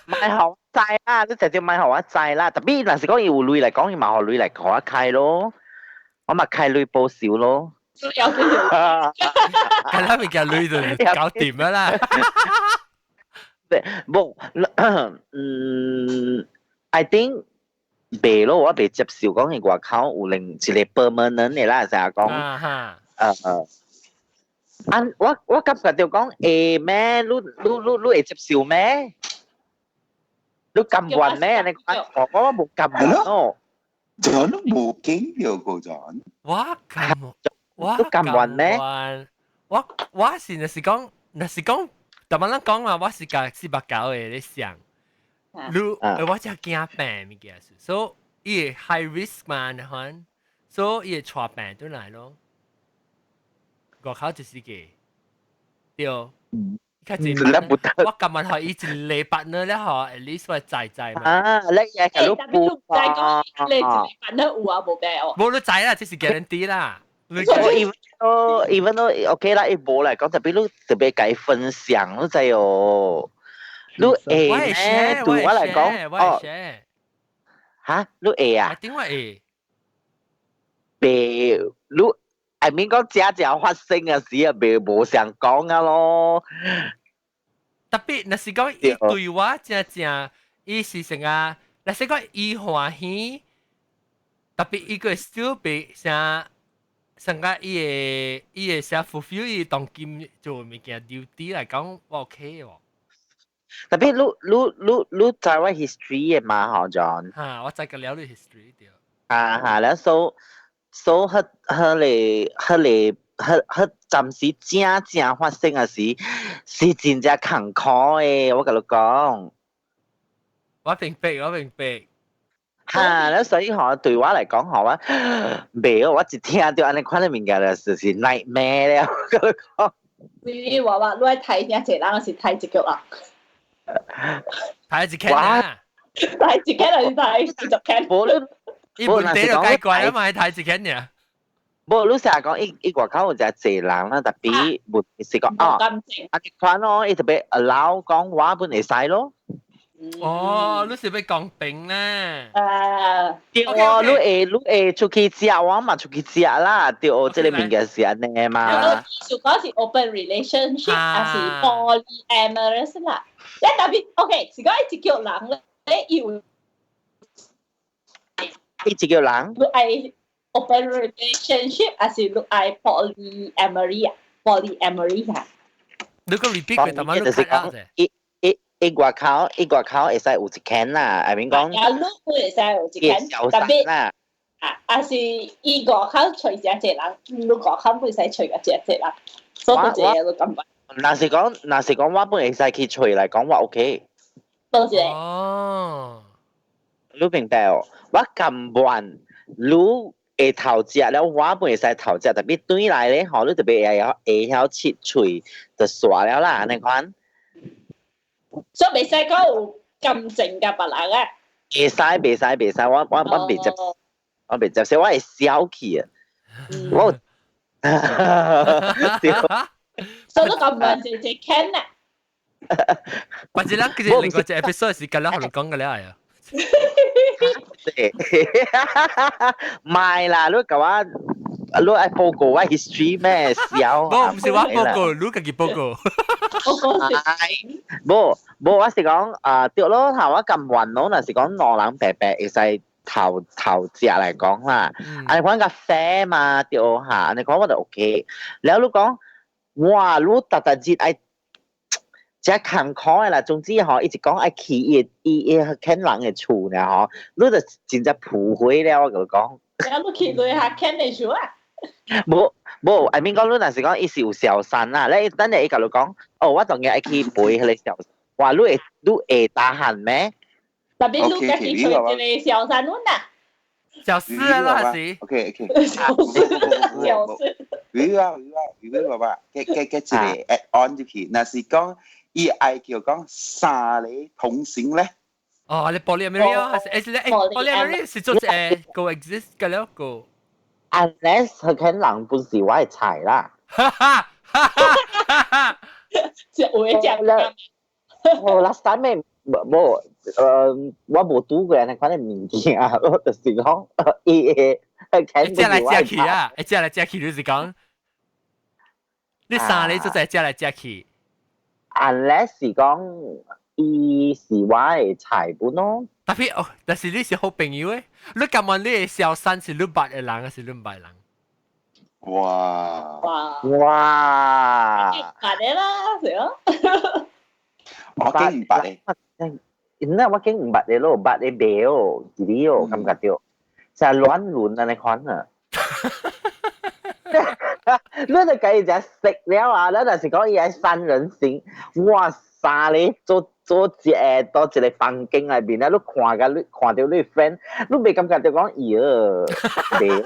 莫予我知啦，你直接莫予我知啦。特別若是講伊有鐳來講，伊嘛予鐳來予我開咯，我嘛開鐳報仇咯。有少少。係啦，咪叫鐳就搞掂啦。無，嗯，I think 袂咯，我袂接受講伊外口有另一個 permanent 的啦，成日講，啊，我感覺著講會咩？你會接受咩？你甘願咩？你講我無甘願咯。就都無經過過陣。我甘，我甘願咩？我是若是講，若是講，逐擺咱講嘛，我是共489的咧想。你我真驚病物件，所以伊會 high risk 嘛，你看，所以伊會帶病轉來咯。外口就是個，對。較濟，我今日予伊一禮拜呢，咧嗬，at least 我知知嘛。啊，你也係都不啊？你一禮拜呢有啊無病哦？無你知啦，這是 guarantee 啦。我 even though OK 啦，伊無來講，特別你特別共伊分享，你知哦。你會咩？對我來講，哦，嚇，你會啊？點會會？袂，你 I mean 講正正發生嘅事啊，袂無想講啊咯。特別若是講伊對我正正，伊是成啊，若是講伊歡喜，特別伊個 still 袂啥，成個伊會啥 fulfill 伊當今做物件 duty 來講，我 OK 喎。特別你知我 history 嘅嘛？嗬，John。嚇，我知個了你 history 對。啊哈，了 so 彼彼個彼個彼彼暫時正正發生嘅時，是真正艱苦嘅，我共你講。我明白，我明白。哈，了所以嗬，對我來講嗬，我袂，我一聽著按呢款的物件就是 nightmare 了，我共你講。你話話你愛刣誠濟人，是刣一腳啊？刣一間啊！刣一間還是刣40間？無你，伊問題就解決啊嘛，刣一間爾。無，你成日講伊伊外口有誠濟人啦，特別問題是講哦，啊這款咯，伊特別 allow 講我本會使咯。哦，你是欲公平咧？對哦，你會出去食，我嘛出去食啦。對哦，這个物件是按呢嘛。就講是 open relationship，還是 polyamorous 啦？你特別 OK，是講伊一叫人咧，伊有伊一叫人，你愛 open relationship，還是你愛 polyamory 啊？polyamory 啊？你個 repeat 佢，但係你 cut out 伊伊伊外口伊外口會使有一間啦，I mean 講。啊，你會使有一間，特別啦。啊，啊是伊外口揣誠濟人，你外口袂使揣個誠濟人，所以這個你感覺。若是講我本會使去揣來講，我 OK。多謝。哦。你明白哦？我甘願你會頭食了，我本會使頭食，特別轉來咧，吼，你特別會曉切喙就煞了啦，按呢款。所以袂使講有感情共別人啊。會使，袂使，袂使，我袂接，我袂接受，我會消氣啊！我，對。所以你甘願是一間啊。或者咱其實另外一個 episode 是咁樣同你講嘅了係啊。唔係啦，你共我，你愛報告我 history 咩？笑。無，毋是我報告，你家己報告。報告是。無無，我是講啊，對咯，頭我甘願咯，若是講兩人白白會使頭頭食來講啦，啊你講較 fair 嘛，對嚇，你講我就 OK。了你講，哇，你逐逐日愛。真艱苦的啦，總之吼，一直講愛去伊伊伊牽人的厝呢吼，你就真正撲火了，我共你講。啊，你去過下牽的厝啊？無無，I mean 講你若是講伊是有小三啦，你等下伊共你講，哦，我當然愛去陪彼個小三，哇，你會擔罕咩？特別你家己揣一个小三阮啊？小事啦，還是？OK OK。小事，小事。有啊有啊有啊，爸爸，加加加一個 add on 入去，若是講伊愛叫講三個同性咧。哦，你 polyamory 啊，還是誒誒 polyamory 是做coexist 嘅了個。 Unless 佢肯人本是我的菜啦。哈哈哈哈！就會講啦。我 last time 咩無我無拄過按呢款的物件，我就是講伊會會食來食去啊，會食來食去，就是講你三個做在食來食去。 Unless 是講伊是我的菜本咯。 Tapi 哦，但是你是好朋友誒，你感覺你會消散是你捌的人，還是你毋捌的人？哇！哇！哇！捌的啦，是啊。我經毋捌的。那我經毋捌的咯，捌的袂哦，記得哦，感覺著，就亂倫按呢款啊。你就計只食了啊！你若是講伊係三人行，哇！三個做做一個到一個房間內面啊，你看甲你看著你 friend，你袂感覺著講伊哦，袂。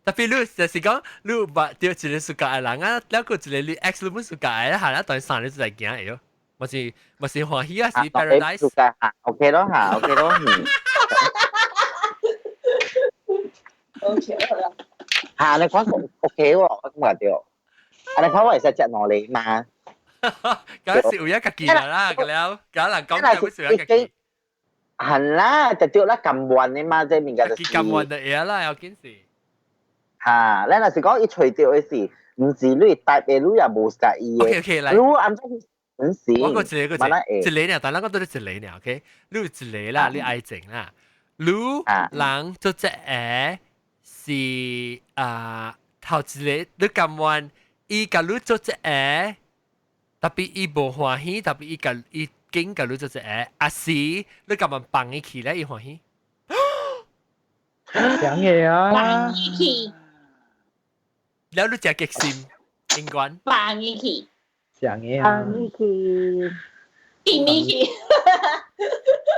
Tapi 你就是講，你捌著一個 suka 的人啊，了個一個你 ex 你本 suka 的，下一段三個就來行會哦，嘛是嘛是歡喜啊，是 paradise。 Suka 嚇，OK 咯嚇，OK 咯。 OK 啦。嚇，你講 OK 喎，我感覺著。啊，你講我會使食兩個嘛？咁是有一家己啦，個了，咁人講就會是有家己。係啦，就對啦，甘願的嘛，這物件就是。甘願的嘢啦，要緊是。嚇，咱若是講伊揣著的是，毋是你搭的，你也無佮意的。 OK OK，來。你按怎毋是？我個一個一個一個爾，但咱講到你一個爾，OK？你有一個啦，你愛情啦，你人做這個是啊，頭一個你甘願伊共你做這個，tapi 伊無歡喜，tapi 伊共伊緊共你做這個，啊是你甘願放伊去咧，伊歡喜。講嘢啊！放伊去。了你誠激心，應該。放伊去。講嘢啊！放伊去。掂伊去。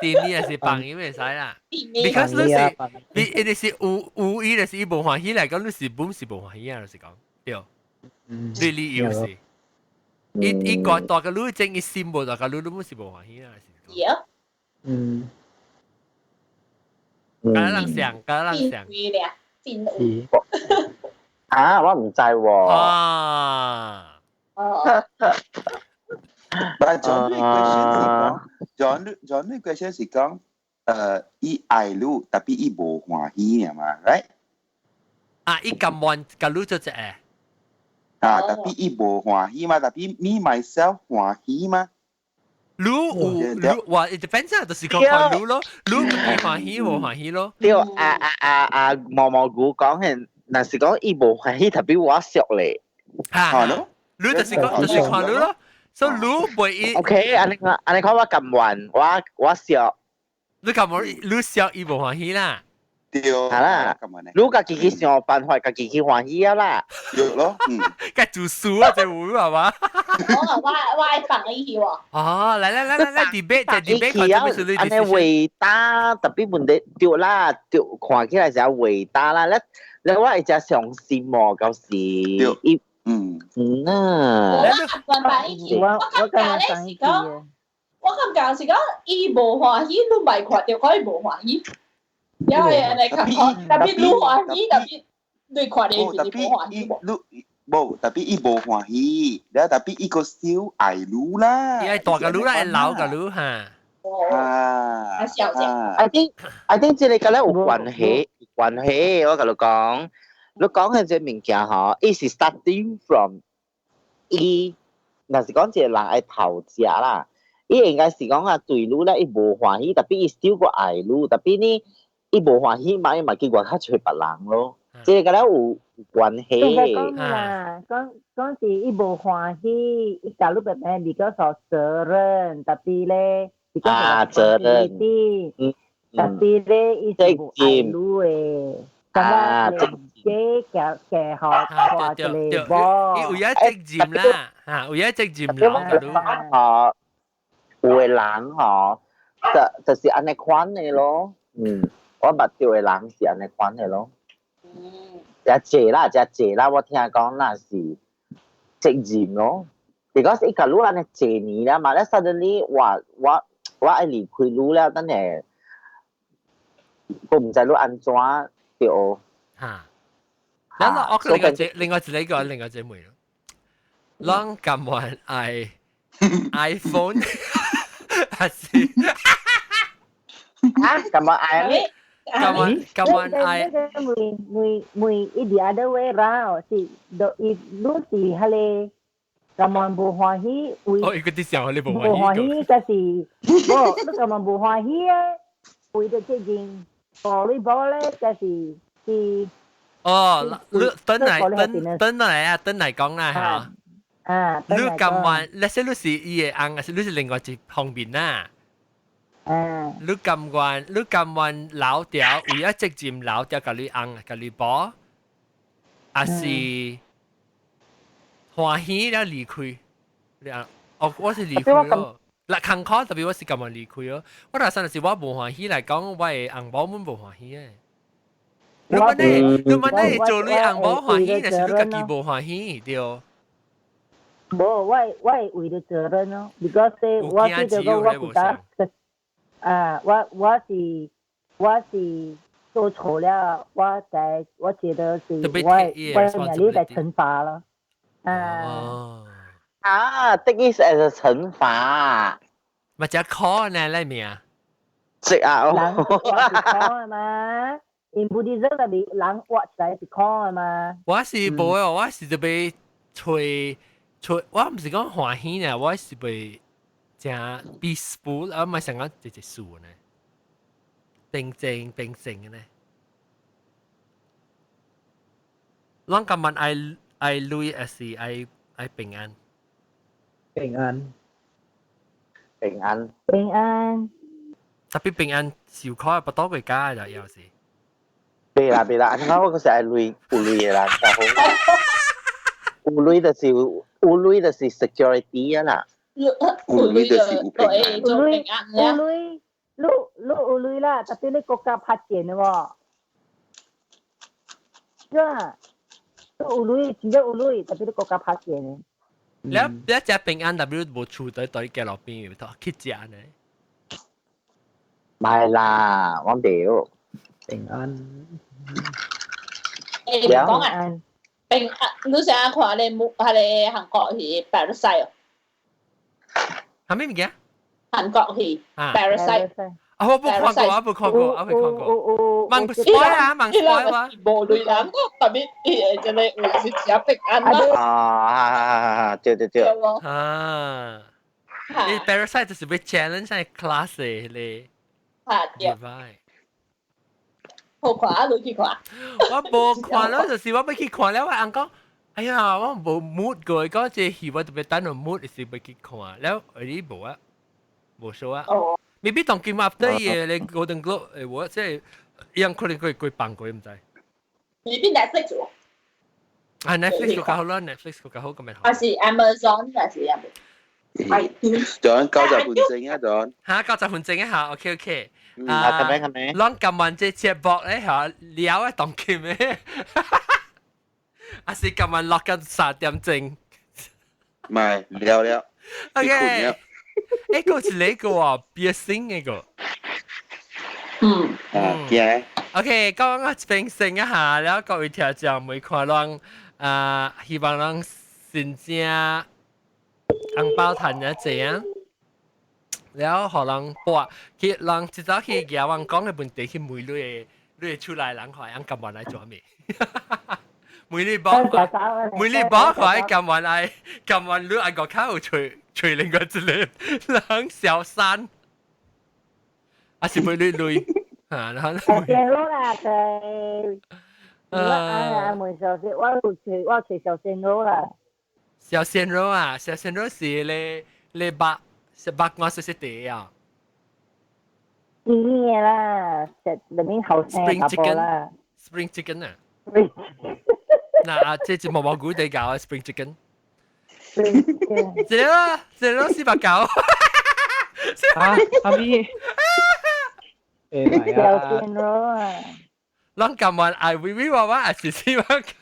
掂伊也是放伊袂使啦。Because 你是，你一定是有有意，就是伊無歡喜來講，你是本是無歡喜啊，就是講對。你理由是，伊伊個大個女正伊心無大個女，你本是無歡喜啊，是。對。嗯。敢人想，敢人想。真有。啊，我毋知喎。啊。哦。但 John 呢 question 是講，John John 呢 question 是講，伊愛你，tapi 伊無歡喜嘛，right？啊，伊甘願共你做一個。啊，tapi 伊無歡喜嘛，tapi me myself 歡喜嘛。你有你話，it depends 啊，就是講看你咯，你歡喜無歡喜咯。對，啊啊啊啊，毛毛菇講係，若是講伊無歡喜，tapi 我熟咧。嚇，你就是講就是看你咯。所以你袂伊。 OK，按呢按呢看我甘願，我我熟。你甘願，你熟伊無歡喜啦。對。係啦，你家己去想辦法，家己去歡喜啊啦。對咯，嗯。該做數啊，這會係嘛？我我我愛放伊去喎。哦，來來來來來，debate 就 debate 看做咩事你按呢偉大，tapi 問題對啦，對，看起來是偉大啦。你你我會誠傷心喎，到時伊。嗯嗯啊，我感覺伊去，我感覺咧是講，我感覺是講，伊無歡喜，你咪看著講伊無歡喜，因為按呢較好，tapi 你歡喜，tapi 你看著是無歡喜。你無，tapi 伊無歡喜，了 tapi 伊閣 still 愛你啦。伊愛大個你啦，愛老個你哈。啊，小姐 I think 這個佮你有關係，有關係，我共你講。你講嘅這物件吼，伊是 starting from 伊，若是講一個人愛頭食啦，伊應該是講啊對你咧，伊無歡喜，tapi 伊 still 閣愛你，tapi 呢，伊無歡喜嘛，伊嘛去外口揣別人咯，這個佮你有關係。應該講啦，講講是伊無歡喜，伊共你別別比較說責任，tapi 咧，啊責任， tapi 咧，伊是無愛你的。啊，這個個吼，看一個無，伊有一責任啦，嚇，有一責任啦。吼，有的人吼，就就是按呢款的咯。嗯，我捌著的人是按呢款的咯。遮濟啦，遮濟啦，我聽講那是責任咯。because 伊共你按呢濟年啦嘛，咧 suddenly 話我我愛離開你了，等下我毋知你按怎對。嚇。然後我另外一另外一個另外一個問咯，攏甘願愛 iPhone 還是？啊，甘願愛咩？甘願甘願愛。問問問伊 the other way round 是，就伊你是彼个甘願無歡喜為。哦，伊個啲想你無歡喜。無歡喜，就是無你甘願無歡喜啊，為著責任，無你無咧，就是是。哦，你等來等等來啊，等來講啦嚇。啊，你甘願，那些你是伊的翁，還是你是另外一方面啊？你甘願，你甘願留掉，為咗責任留掉，共你翁，共你婆，還是歡喜了離開？你啊，哦，我是離開咯。嗱，艱苦特別我是甘願離開咯。我若算是我無歡喜來講，我的翁某們無歡喜的。你問你，你問你做你翁某歡喜，還是你家己無歡喜？對。無，我我會為著責任咯。because 我記得講我負責，啊，我我是我是做錯了，我在我覺得是我我壓力在懲罰了。啊。啊，take it as a 懲罰。咪就苦呢，你名。食啊！人活是苦的嘛，因 Buddhism 內面人活起來是苦的嘛。我是無哦，我是特別揣揣，我毋是講歡喜呢，我是袂誠 peaceful，啊，毋是想講一一事呢，平靜平靜的呢。攏感覺愛愛鐳，還是愛愛平安？平安，平安，平安。特別平安受苦不多國家就有時。別啦別啦，按怎我閣是愛鐳有鐳的人較好。有鐳就是有鐳就是 security 啊啦。有鐳就是有平安。有鐳有鐳，你你有鐳啦，特別你國家拍錢的喎。對啊，你有鐳，真正有鐳，特別你國家拍錢的。了了，食平安特別無厝佇佇街路邊，去食呢。唔係啦，我袂。平安。欸，講啊，平安，你成日看咧，木，彼個韓國戲《Parasite》哦。啥物物件？韓國戲《Parasite》。啊，我無看過，我無看過，我未看過。盲 spoil 啊，盲 spoil 啊。無鐳人，特別伊會這個有是誠平安啦。啊，對對對。啊。你《Parasite》就是欲 challenge 啥 class 的咧。啊對。好看啊，你去看。我無看了，就是我欲去看了，我翁講，哎呀，我無 mood 過，講這戲我特別等到 mood 時欲去看，了你無啊，無數啊。哦。 maybe 當今 after 伊的咧 Golden Globe 會我即係伊人可能會會放過，毋知。 maybe Netflix 喎。啊，Netflix 較好啦，Netflix 較好咁樣。還是 Amazon 還是啊？係。仲90分鐘啊，仲。嚇，九十分鐘啊，嚇，OK OK。啊，咁樣咁樣。攏甘願這節目咧嚇，了啊當今的，還是甘願落到3點鐘？唔係，了了。 OK。誒，個是呢個啊，別星呢個。嗯。啊，驚。 OK，講我平成一下，了各位聽眾每看攏啊，希望攏新正紅包趁一濟啊！了，予人播，去人一早去舉阮講的問題去問你的，你的厝內人看會甘願來做咩？問你某，問你某看會甘願來，甘願你愛外口有揣揣另外一個人小三，還是問你鐳？啊，然後。小鮮肉啦，對。我啊，問小鮮，我有揣我揣小鮮肉啦。小鮮肉啊，小鮮肉是咧咧肉。是肉乾細細塊啊！甜啦，食裡面後生 Spring 查埔啦。 Spring chicken 啊！嗱啊，這是毛毛菇地搞 Spring chicken。這個這個490。啊，阿咪，小鮮肉啊！攏甘願愛微微娃娃，還是四百九？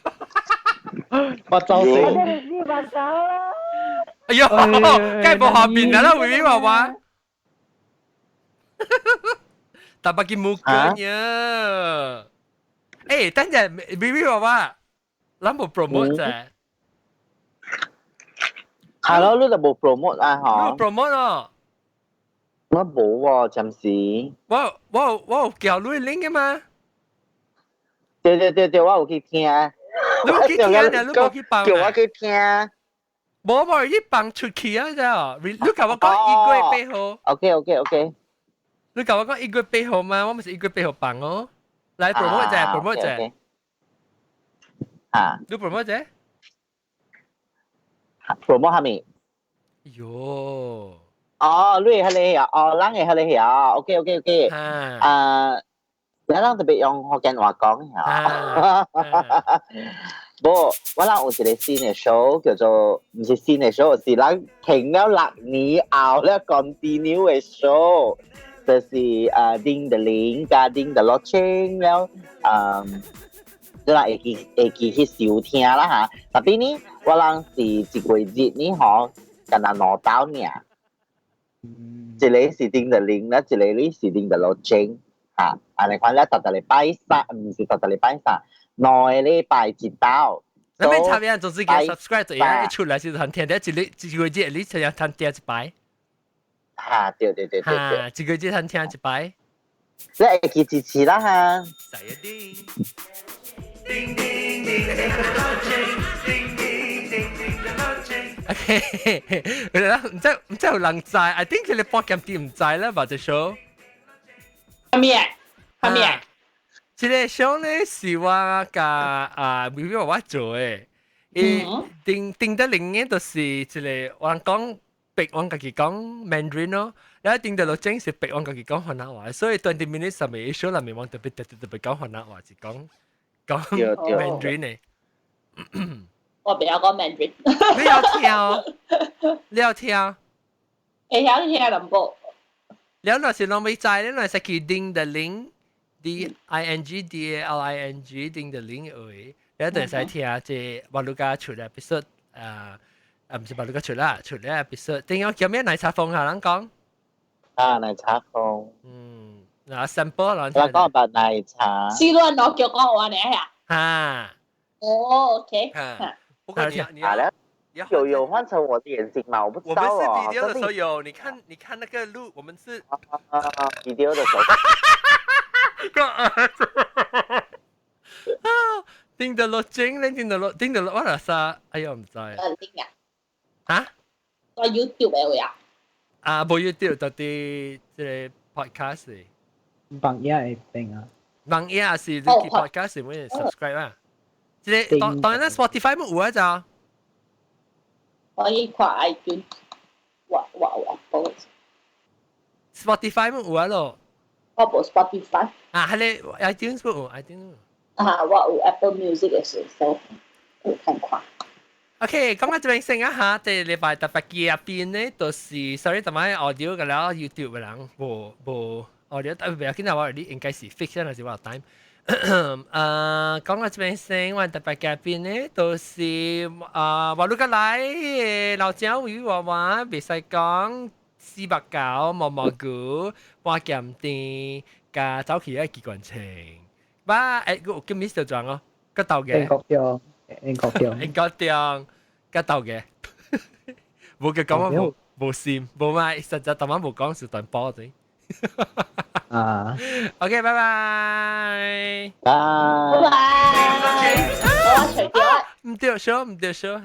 我走先。我真係四百九啦！哎呦，梗係無下面啦，微微娃娃。但係佢冇講呀。誒，等陣微微娃娃，咱無 promote 啫。係咯，你就冇 promote 啊？嗬。冇 promote 哦。我冇喎，暫時。我有叫你 link 嘅嘛？對對對對，我有去聽。你有去聽啊？你冇去放？叫我去聽。冇冇，你放出去啊！啫，你甲我講1月8號。 OK。你甲我講1月8號嘛？我咪是1月8號放哦。來 promote 者，promote 者。啊。你 promote 者？promote 下面。喲。哦，你係你啊？哦，咱嘅係你啊？OK。啊。你咱特別用福建話講嚇。無，我人有一個新的 show 叫做，毋是新的 show，是咱停了6年後咧 continue 的 show，就是丁德林佮丁德樂清了，你人會記去收聽啦嚇。特別呢，我人是一個月呢嗬，干焦兩晝爾。一個是丁德林啦，一個呢是丁德樂清嚇。按呢款咧，逐逐禮拜三，毋是逐逐禮拜三。兩個禮拜一晝。你免插嘢，總之叫 subscribe 就一出來就通聽，一日一個月你才通聽一擺。嚇，對對對對對。一個月通聽一擺。你會記支持啦嚇。細一啲。叮叮叮叮叮叮叮叮。OK，唔知有人知，I think 佢哋播監啲唔知啦，或者 show。係咩？係咩？這個 show 咧是我佮微微我做的，伊定定得另一就是這個我講白，我家己講 Mandarin 咯，然後定得落正是白，我家己講番仔話，所以20 minutes 上面 show 內面我特別特別特別講番仔話，是講講 Mandarin 的。我袂曉講 Mandarin。你有聽？你有聽？會曉聽淡薄。你若是攏未知，你若是去丁的 link。D I N G D A L I N G 丁的 link 位，你一定使聽這瓦魯加出來 episode 啊，啊毋是瓦魯加出啦，出來 episode。點解叫咩奶茶風啊？人講啊，奶茶風。嗯，嗱 sample 啦。我講白奶茶。是亂攞叫講話呢呀？啊。哦，OK。不過你有換成我的眼睛嗎？我不知道哦。我們是 video 的時候有，你看那個錄，我們是啊 video 的時候。個啊！叮得落精，你叮得落，叮得落，我嚟啥？哎呀，唔知。叮啊！嚇？個 YouTube 嘅位啊？啊，無 YouTube，就佇這個 podcast。網頁會變啊？網頁是你去 podcast 會 subscribe 啊？這個當當然啦，Spotify 冇有啊咋？可以看 iTunes，我有 Apple。 Spotify 冇有啊咯？我無 Spotify。啊，係你 iTunes 冇有 iTunes。啊，我有 Apple Music 嘅時候，有看看。 OK，講到這邊先啊嚇，這禮拜特別記入邊呢，就是 sorry，同埋 audio 嘅啦，YouTube 嘅人無無 audio，特別緊啊，我你應該是 fix 啦，是我 time。講到這邊先，我特別嘉賓呢，就是啊，話你個來老蔣魚娃娃，袂使講490毛毛菇，半鹹甜，加走去個機關槍。哇！個叫 Mr 莊哦，個豆嘅。英國中，英國中，英國中，個豆嘅。無佢講我無無心，無嘛，實在頭晚無講是斷波啫。啊。 OK，拜拜。拜拜。我除咗。毋對，小毋對，小嚇。